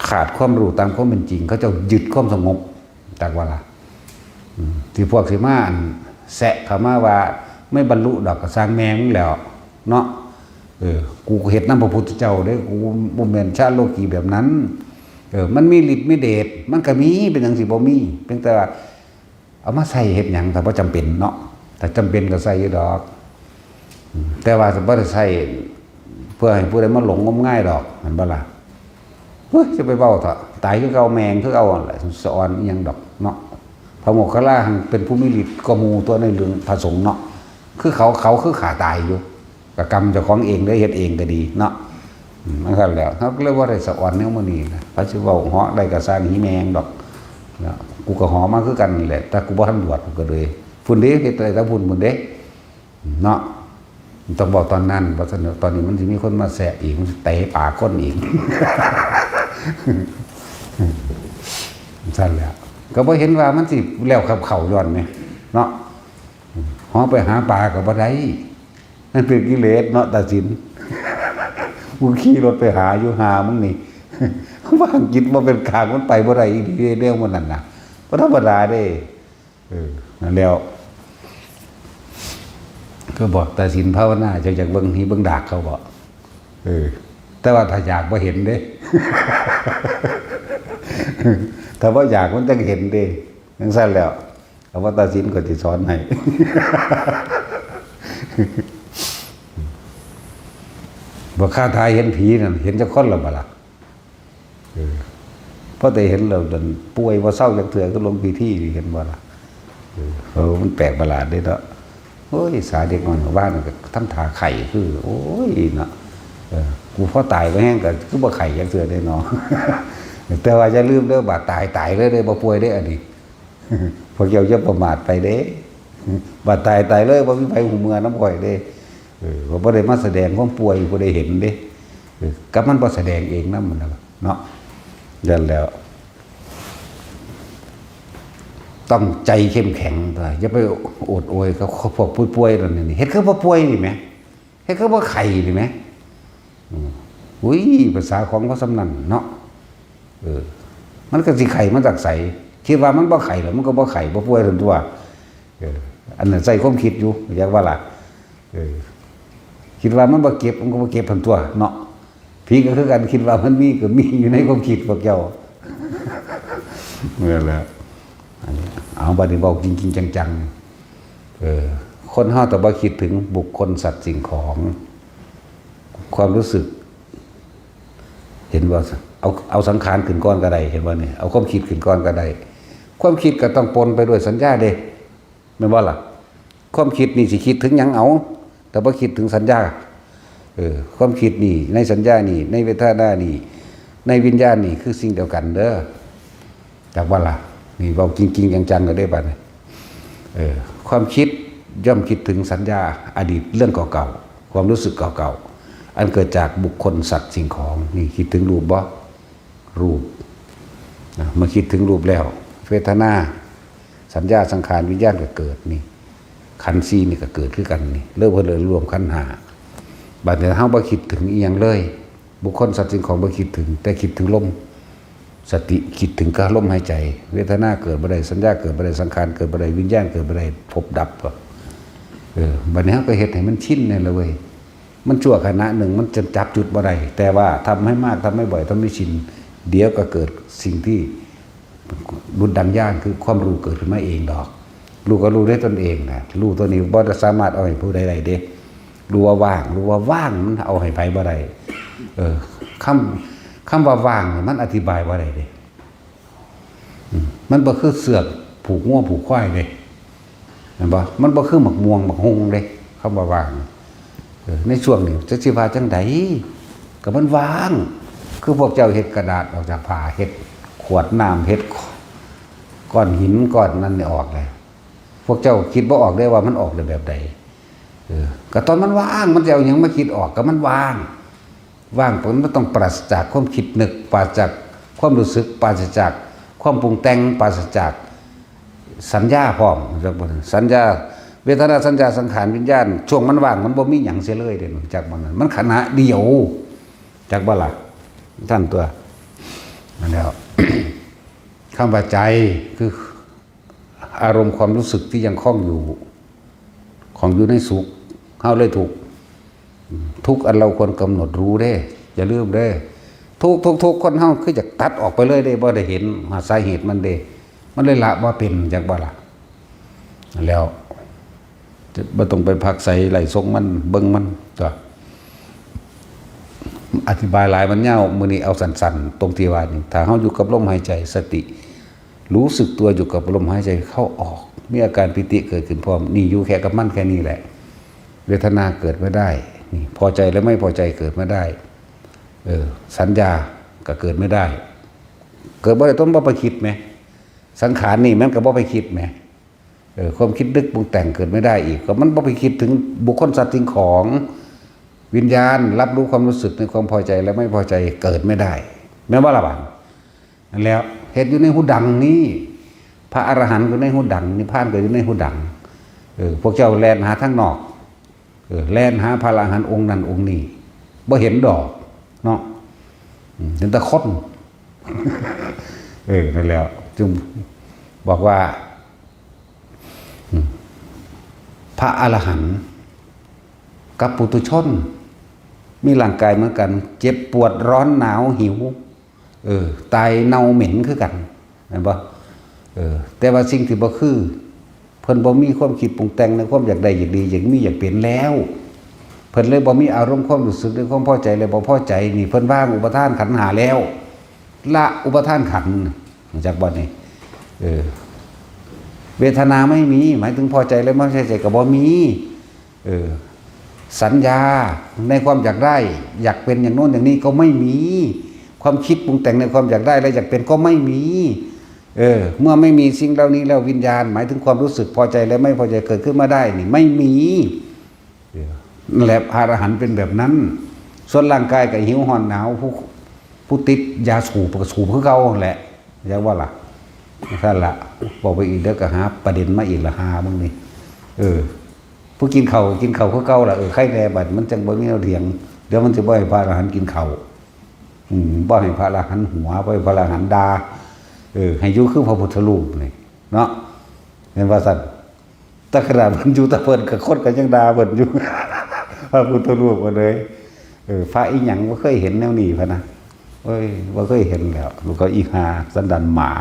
ขาดความรู้ตามความเป็นจริง เขาเจ้ายึดความสงบ จักว่าล่ะ อืม ที่พวกสิมาอันแซะเข้ามาว่าไม่บรรลุดอกก็ช่างแม่มึงแล้ว เนาะ เออ กูเฮ็ดนำพระพุทธเจ้าเด้ กูบ่แม่นชาวโลกีแบบนั้น เออ มันมีฤทธิ์มีเดช มันก็มี เป็นหยังสิบ่มี เพียงแต่ว่าเอามาใส่เฮ็ดหยัง ถ้าบ่จำเป็นเนาะ ถ้าจำเป็นก็ใส่อยู่ดอก อืม แต่ว่าบ่ได้ใส่เพื่อให้ผู้ใดมาหลงงมงายดอก แม่นบ่ล่ะ? เฮ้ย จะไปเว้าเถาะ ตายคือเก่า แม่งคือเก่าหั่นแหละ สะออนอิหยังดอกเนาะ พระโมคคัลลาหั้นเป็นผู้มีฤทธิ์กว่าหมู่ตั๊ว ในเรื่องพระสงฆ์เนาะ คือเขา เขาคือข้าตายอยู่ กะกรรมเจ้าของเอง ได้เฮ็ดเองก็ดีเนาะ อืม มันซั่นแหล้ว เฮาก็เลยบ่ได้สะออนแนวมื้อนี้นะ ไผสิเว้าเหาะได้ก็ซ่าง หีแม่งดอก เนาะ กูก็เหาะมาคือกันนี่แหละ แต่กูบ่ทันบวช กูก็เลย พุ้นเด้ เฮ็ดได้แต่พุ้น พุ้นเด้ เนาะ ต้องบอกตอนนั้น เพราะฉะนั้นตอนนี้มันสิมีคนมาแซะอีก มันสิเตะปากคนอีก ซั่นแหละ ก็บ่เห็นว่ามันสิแล้วกับเขาย้อนนี่เนาะ เหาะไปหาปลาก็บ่ได้ มันเป็นกิเลสเนาะ ตาสิน กูขี่รถไปหาอยู่ หามึงนี่ ว่างจิตบ่เป็นกลาง มันไปบ่ได้อีกทีเดียวมันนั่นน่ะ บ่ธรรมดาเด้ เออ นั่นแล้ว ก็บอกตาสินภาวนา เจ้าอยากเบิ่งหีเบิ่งดากเขาบ่ เออ แต่ว่าถ้าอยากบ่เห็นเด้ ถ้าบ่อยากมันจั่งเห็นเด้ จั่งซั่นแล้ว เอาว่าตาสินก็สิสอนให้ บ่คาทาเห็นผีนั่น เห็นจักคนละบ่ล่ะ เออ พอแต่เห็นแล้วนั่นป่วยบ่เซาจักเทื่อ คือหลวงพี่ทีนี่ เห็นบ่ล่ะ เออ เออ มันแปลกประหลาดเด้เนาะ โอ้ย สาเด็กน้อยว่างก็ทำท่าไข้คือ โอ้ย เนาะ เออ กูพอตายไปแฮงก็คือบ่ไข้จักเทื่อเด้เนาะ แต่ว่าอย่าลืมเด้อ บาดตาย ตายเลยเด้ บ่ป่วยเด้ อันนี้ พวกเจ้าอย่าประมาทไปเด้ บาดตาย ตายเลย บ่มีไผฮู้เมือนำข่อยเด้ เออ ว่าบ่ได้มาแสดงความป่วย บ่ได้เห็นเด้ เออ กับมันบ่แสดงเองนำนั่นน่ะเนาะ นั่นแหล้ว ต้องใจเข้มแข็งตั๊ว อย่าไปโอดโอยกับพวกป่วยๆนั่นนี่ เฮ็ดคือบ่ป่วยนี่แหม เฮ็ดคือบ่ไข้นี่แหม อืม อุ้ย ภาษาของเขาส่ำนั้นเนาะ เออ มันก็สิไข้มาจากไส คิดว่ามันบ่ไข้แล้ว มันก็บ่ไข้บ่ป่วยซั่นตั๊ว เออ อันนั้นใส่ความคิดอยู่ อยากว่าล่ะ เออ คิดว่ามันบ่เจ็บ มันก็บ่เจ็บซั่นตั๊วเนาะ ผีก็คือกัน คิดว่ามันมีก็มีอยู่ในความคิดพวกเจ้า นั่นแหละ อันนี้ เอาบัดนี้เว้าจริงๆจังๆ เออ คนเฮาถ้าบ่คิดถึงบุคคลสัตว์สิ่งของ ความรู้สึก เห็นบ่ เอา เอาสังขารขึ้นก่อนก็ได้ เห็นบ่นี่ เอาความคิดขึ้นก่อนก็ได้ ความคิดก็ต้องปนไปด้วยสัญญาเด้ แม่นบ่ล่ะ ความคิดนี่สิคิดถึงหยังเอา แต่บ่คิดถึงสัญญา เออ ความคิดนี่ ในสัญญานี่ ในเวทนานี่ ในวิญญาณนี่ คือสิ่งเดียวกันเด้อ จักบ่ล่ะ นี่เว้าจริงๆจังๆกันเด้บัดนี้ เออ ความคิดย่อมคิดถึงสัญญาอดีตเรื่องเก่าๆ ความรู้สึกเก่าๆ อันเกิดจากบุคคลสัตว์สิ่งของ นี่คิดถึงรูปบ่ รูป นะ เมื่อคิดถึงรูปแล้ว เวทนา สัญญา สังขาร วิญญาณก็เกิดนี่ ขันธ์สี่นี่ก็เกิดคือกันนี่ เริ่มเพิ่นเลยรวมขันธ์ห้า บัดนี้เฮาบ่คิดถึงอีหยังเลย บุคคลสัตว์สิ่งของบ่คิดถึง แต่คิดถึงลม สติคิดถึงกับลมหายใจ เวทนาเกิดบ่ได้ สัญญาเกิดบ่ได้ สังขารเกิดบ่ได้ วิญญาณเกิดบ่ได้ ภพดับ เออ บัดนี้เฮาก็เฮ็ดให้มันชินนี่แหละเว้ย มันชั่วขณะหนึ่ง มันจะจับจุดบ่ได้ แต่ว่าทำให้มาก ทำให้บ่อย ทำให้ชิน เดี๋ยวก็เกิดสิ่งที่ ดุจดังญาณ คือความรู้เกิดขึ้นมาเองดอก รู้ก็รู้ด้วยตนเองนะ รู้ตัวนี้บ่ได้สามารถเอาให้ผู้ใดได้เด้ รู้ว่าว่าง รู้ว่าว่าง มันเอาให้ไผบ่ได้ เออ คำ คำว่าว่างนี่มันอธิบายบ่ได้เด้ อืม มันบ่คือเสือกผูกงัวผูกควายเด้ แม่นบ่ มันบ่คือหมากม่วงหมากฮุ่งเด้ คำว่าว่าง เออ ในช่วงนี้จักสิว่าจั่งใด ก็มันว่าง คือพวกเจ้าเฮ็ดกระดาษออกจากผ้า เฮ็ดขวดน้ำ เฮ็ดก้อนหินก้อนนั้นนี่ออกเลย พวกเจ้าคิดบ่ออกเด้ว่ามันออกได้แบบใด เออ ก็ตอนมันว่าง มันจะเอาหยังมาคิดออก ก็มันว่าง ว่าง มันต้องปราศจากความคิดนึก ปราศจากความรู้สึก ปราศจากความปรุงแต่ง ปราศจากสัญญาพร้อม จักบ่ สัญญา เวทนา สัญญา สังขาร วิญญาณ ช่วงมันว่าง มันบ่มีหยังเสียเลยเด้ จักบ่ นั้น มันขณะเดียว จักบ่ล่ะ ท่านตัว นั่นแหล้ว คำว่าใจ คืออารมณ์ความรู้สึกที่ยังคล่องอยู่ ของอยู่ในสุข เฮาเลยทุกข์ ทุกข์อันเราควรกำหนดรู้เด้ อย่าลืมเด้ ทุกข์ ทุกข์ ทุกข์ คนเฮาคืออยากตัดออกไปเลยเด้ บ่ได้เห็นหาสาเหตุมันเด้ มันเลยละบ่เป็น จักบ่ล่ะ แล้ว จะบ่ต้องไปพักใส ไล่ส่งมัน เบิ่งมัน จ้ะ อธิบายหลายมันยาว มื้อนี้เอาสั้นๆ ตรงที่ว่านี่ ถ้าเฮาอยู่กับลมหายใจ สติ รู้สึกตัวอยู่กับลมหายใจเข้าออก มีอาการปีติเกิดขึ้นพร้อม นี่อยู่แค่กับมันแค่นี้แหละ เวทนาเกิดไม่ได้ นี่พอใจและไม่พอใจเกิดไม่ได้ เออ สัญญาก็เกิดไม่ได้ เกิดบ่ได้ ต้องบ่ไปคิดแหม สังขารนี่มันก็บ่ไปคิดแหม เออ ความคิดนึกปรุงแต่งเกิดไม่ได้อีก ก็มันบ่ไปคิดถึงบุคคลสัตว์สิ่งของ วิญญาณรับรู้ความรู้สึกในความพอใจและไม่พอใจเกิดไม่ได้ แม่นบ่ล่ะบัด นั่นแหล้ว เฮ็ดอยู่ในหูดังนี่ พระอรหันต์ก็ในหูดัง นิพพานก็อยู่ในหูดัง เออ พวกเจ้าแล่นหาทางนอก เออ แล่นหาพระอรหันต์องค์นั้นองค์นี้ บ่เห็นดอก เนาะ อืม เห็นแต่คน เออ นั่นแหล้ว จึงบอกว่า อืม พระอรหันต์กับปุถุชน มีร่างกายเหมือนกัน เจ็บปวดร้อนหนาวหิว เออ ตายเน่าเหม็นคือกัน แม่นบ่ เออ แต่ว่าสิ่งที่บ่คือ เพิ่นบ่มีความคิดปรุงแต่งในความอยากได้ อยากดี อยากมี อยากเป็นแล้ว เพิ่นเลยบ่มีอารมณ์ความรู้สึกในความพอใจและบ่พอใจ นี่เพิ่นวางอุปาทานขันธ์ห้าแล้ว ละอุปาทานขันธ์ รู้จักบ่นี่ เออ เวทนาไม่มี หมายถึงพอใจและไม่พอใจก็บ่มี เออ สัญญาในความอยากได้ อยากเป็นอย่างโน้นอย่างนี้ก็ไม่มี ความคิดปรุงแต่งในความอยากได้และอยากเป็นก็ไม่มี เออ เมื่อไม่มีสิ่งเหล่านี้แล้ว วิญญาณ หมายถึงความรู้สึกพอใจและไม่พอใจเกิดขึ้นมาได้ นี่ไม่มี เออ นั่นแหละ พระอรหันต์เป็นแบบนั้น ส่วนร่างกายก็หิวร้อนหนาว ผู้ ผู้ติดยาสูบก็สูบคือเก่าแหละ อยากว่าล่ะ นั่นล่ะ บอกไปอีกเดี๋ยวก็หาประเด็นมาอีกละ หามึงนี่ เออ ผู้กินข้าวก็กินข้าวคือเก่าล่ะ เออ ใครแน่บัด มันจังบ่มีแนวเถียง เดี๋ยวมันสิบ่ให้พระอรหันต์กินข้าว อืม บ่ให้พระอรหันต์หัว บ่ให้พระอรหันต์ด่า เออ ให้อยู่คือพระพุทธรูปนี่ เนาะ เห็นว่าซั่น แต่ขนาดเพิ่นอยู่แต่เพิ่นก็คนก็ยังด่าเพิ่นอยู่ พระพุทธรูปก็เลย เออ พระอีหยังบ่เคยเห็นแนวนี้พะนะ เอ้ย บ่เคยเห็นแล้ว ลูกเขาอีหาสันดานหมา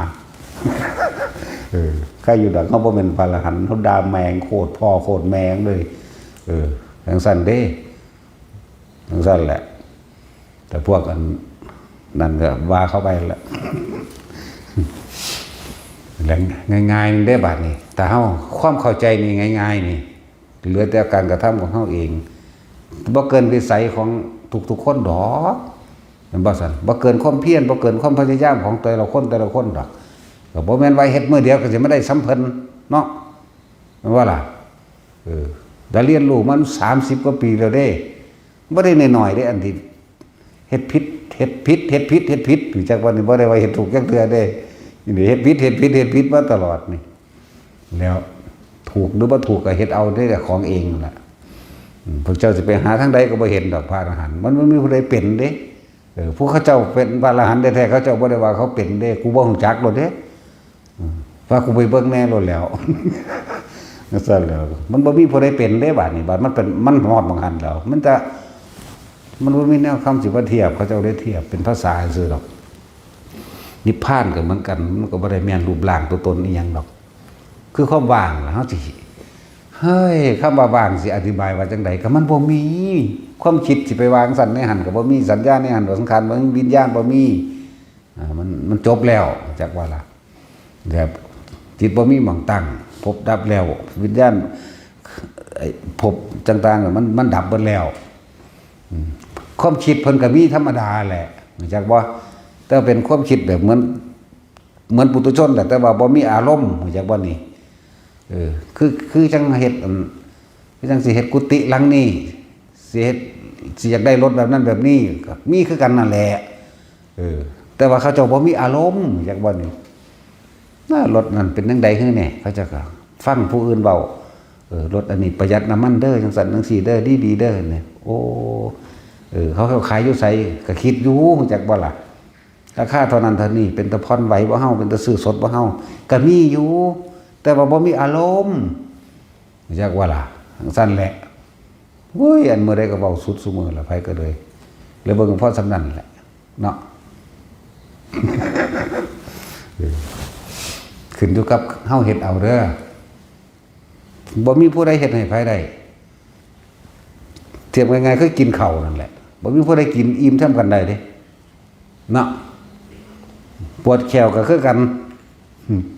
เออ ใครอยู่ดังเขาบ่แม่นพระอรหันต์ เขาด่าแม่งโคตรพ่อโคตรแม่งเลย เออ จังซั่นเด้ จังซั่นแหละ แต่พวกอันนั้นก็ว่าเข้าไปละ แล้วง่ายๆ นี่ได้บาดนี่ แต่เฮาความเข้าใจนี่ง่ายๆ นี่ เหลือแต่การกระทำของเฮาเอง บ่เกินวิสัยของทุกๆ คนดอก แม่นบ่ซั่น บ่เกินความเพียร บ่เกินความพยายามของแต่ละคนแต่ละคนดอก ก็บ่แม่นว่าเฮ็ดมื้อเดียวก็สิมาได้ส่ำเพิ่นเนาะ แม่นบ่ล่ะ เออ แต่เรียนรู้มันสามสิบกว่าปีแล้วเด้ บ่ได้น้อยๆ เด้ อันที่เฮ็ดผิด เฮ็ดผิด เฮ็ดผิด เฮ็ดผิด รู้จักว่านี่ บ่ได้ว่าเฮ็ดถูกจักเทื่อเด้ นี่เฮ็ดผิด เฮ็ดผิด เฮ็ดผิดมาตลอดนี่ แล้วถูกหรือบ่ถูกก็เฮ็ดเอาเด้ ของเองนั่นล่ะ อืม พวกเจ้าสิไปหาทางใดก็บ่เห็นดอกพระอรหันต์ มันบ่มีผู้ใดเป็นเด้ เออ ผู้เขาเจ้าเป็นพระอรหันต์แท้ๆ เขาเจ้าบ่ได้ว่าเขาเป็นเด้ กูบ่ฮู้จักโลดเด้ อืม ว่ากูไปเบิ่งแน่โลดแล้ว จั่งซั่นแหล้ว มันบ่มีผู้ใดเป็นเด้ บาดนี้ บาดมันเป็น มันฮอดหม่องหั้นแล้ว มันจะ มันบ่มีแนวคำสิมาเทียบ เขาเจ้าได้เทียบเป็นภาษาซื่อดอก นิพพานก็เหมือนกัน มันก็บ่ได้แม่นรูปร่างตัวตนอีหยังดอก คือความว่างล่ะ เฮาสิ เฮ้ย คำว่าว่างสิอธิบายว่าจั่งใด ก็มันบ่มี ความคิดสิไปวางซั่นในหั้นก็บ่มี สัญญาในหั้น สังขารบ่มี วิญญาณบ่มี อ่า มัน มันจบแล้ว จักว่าล่ะ แบบจิตบ่มีหม่องตั้ง ภพดับแล้ว วิญญาณ ไอ้ภพต่างๆ มัน มันดับเบิดแล้ว อืม ความคิดเพิ่นก็มีธรรมดาแหละ รู้จักบ่ แต่เป็นความคิดแบบเหมือน เหมือนปุถุชนแหละ แต่ว่าบ่มีอารมณ์ รู้จักบ่นี่ เออ คือ คือจั่งเฮ็ด อัน คือจั่งสิเฮ็ดกุฏิหลังนี้ สิเฮ็ด สิอยากได้รถแบบนั้นแบบนี้ ก็มีคือกันนั่นแหละ เออ แต่ว่าเขาเจ้าบ่มีอารมณ์ รู้จักบ่นี่ น่ะ รถนั่นเป็นจั่งใด๋หื้อแน่ เขาเจ้าก็ฟังผู้อื่นเว้า เออ รถอันนี้ประหยัดน้ำมันเด้อ จั่งซั่นจั่งซี้เด้อ ดีๆ เด้อ เนี่ย โอ้ เออ เขา เขาขายอยู่ไส ก็คิดอยู่ รู้จักบ่ล่ะ ราคาเท่านั้นเท่านี้ เป็นตาผ่อนไหวบ่เฮา เป็นตาซื้อสดบ่เฮา ก็มีอยู่ แต่ว่าบ่มีอารมณ์ รู้จักบ่ล่ะ จั่งซั่นแหละ โอ้ย อันมื้อใดก็เว้าสุดซุมื้อละ ไผก็เลย เลยเบิ่งพอส่ำนั้นแหละ เนาะ เออ ขึ้นอยู่กับเฮาเฮ็ดเอาเด้อ บ่มีผู้ใดเฮ็ดให้ไผได้ เทียบง่ายๆ คือกินข้าวนั่นแหละ บ่มีผู้ใดกินอิ่มส่ำกันได้เด้ เนาะ ปวดแข้วก็คือกัน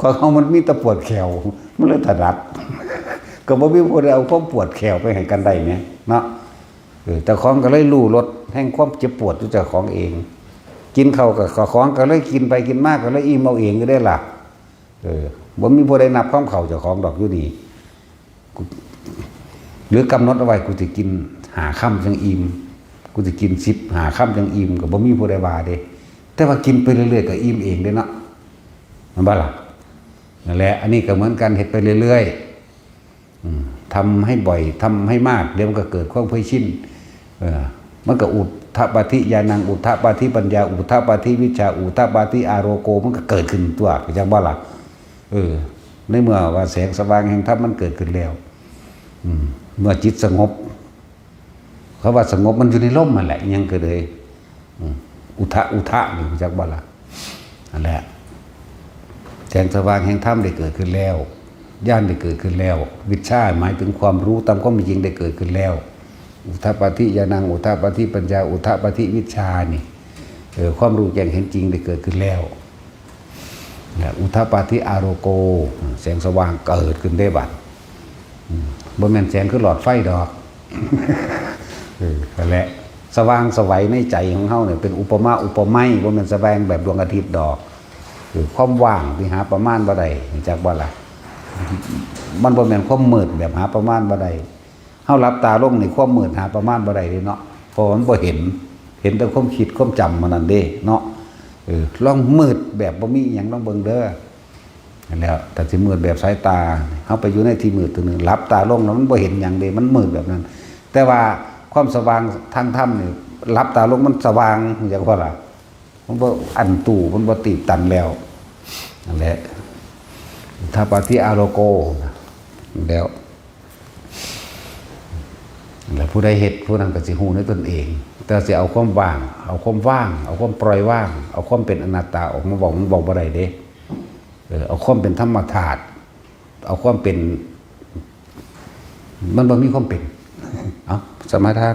ของเฮามันมีแต่ปวดแข้ว มันเลยถนัด ก็บ่มีผู้ใดเอาความปวดแข้วไปให้กันได้แหม เนาะ เออ เจ้าของก็เลยรู้รสแห่งความเจ็บปวดอยู่เจ้าของเอง กินข้าวกับเจ้าของก็เลยกินไปกินมาก็เลยอิ่มเอาเองอยู่เด้ล่ะ เออ บ่มีผู้ใดนับความข้าวเจ้าของดอกอยู่นี่ กู หรือกำหนดเอาไว้ กูสิกินห้าคำจั่งอิ่ม กูสิกินสิบ ห้าคำจั่งอิ่ม ก็บ่มีผู้ใดว่าเด้ แต่ว่ากินไปเรื่อยๆก็อิ่มเองเด้เนาะ แม่นบ่ล่ะ นั่นแหละ อันนี้ก็เหมือนกัน เฮ็ดไปเรื่อยๆ อืม ทำให้บ่อย ทำให้มาก เดี๋ยวมันก็เกิดความเคยชิน เออ มันก็อุทปาทิญาณัง อุทปาทิปัญญา อุทปาทิวิชชา อุทปาทิอาโลโก มันก็เกิดขึ้นตัว เข้าใจบ่ล่ะ เออ ในเมื่อว่าแสงสว่างแห่งธรรมมันเกิดขึ้นแล้ว อืม เมื่อจิตสงบ คำว่าสงบมันอยู่ในลมนั่นแหละ ยังก็เลย อืม อุทะ อุทะนี่รู้จักบ่ล่ะ นั่นแหละ แสงสว่างแห่งธรรมได้เกิดขึ้นแล้ว ญาณได้เกิดขึ้นแล้ว วิชชาหมายถึงความรู้ตามความเป็นจริงได้เกิดขึ้นแล้ว อุทปาทิญาณัง อุทปาทิปัญญา อุทปาทิวิชชานี่ เออ ความรู้แจ้งเห็นจริงได้เกิดขึ้นแล้ว และอุทปาทิอาโลโก แสงสว่างเกิดขึ้นได้บัด อืม บ่แม่นแสงคือหลอดไฟดอก เออ นั่นแหละ สว่างไสวในใจของเฮาเนี่ยเป็นอุปมาอุปไมย บ่แม่นสว่างแบบดวงอาทิตย์ดอก คือความว่างที่หาประมาณบ่ได้ รู้จักบ่ล่ะ มันบ่แม่นความมืดแบบหาประมาณบ่ได้ เฮาหลับตาลงนี่ความมืดหาประมาณบ่ได้เด้เนาะ เพราะว่ามันบ่เห็น เห็นแต่ความคิดความจำมันนั่นเด้เนาะ เออ ลองมืดแบบบ่มีอิหยังลองเบิ่งเด้อ นั่นแหล้ว ถ้าสิมืดแบบสายตา เฮาไปอยู่ในที่มืดตัวหนึ่ง หลับตาลงแล้วมันบ่เห็นหยังเด้ มันมืดแบบนั้น แต่ว่าความสว่างทางธรรมนี่ หลับตาลงมันสว่าง รู้จักบ่ล่ะ มันบ่อั้นตู้ มันบ่ตีบตันแล้ว นั่นแหละ อุทปาทิอาโลโก แล้ว แล้วผู้ใดเฮ็ด ผู้นั้นก็สิฮู้ในตนเอง แต่สิเอาความว่าง เอาความว่าง เอาความปล่อยวาง เอาความเป็นอนัตตาออกมาเว้า มันเว้าบ่ได้เด้ เออ เอาความเป็นธรรมธาตุ เอาความเป็น มันบ่มีความเป็น เอา สมาทาน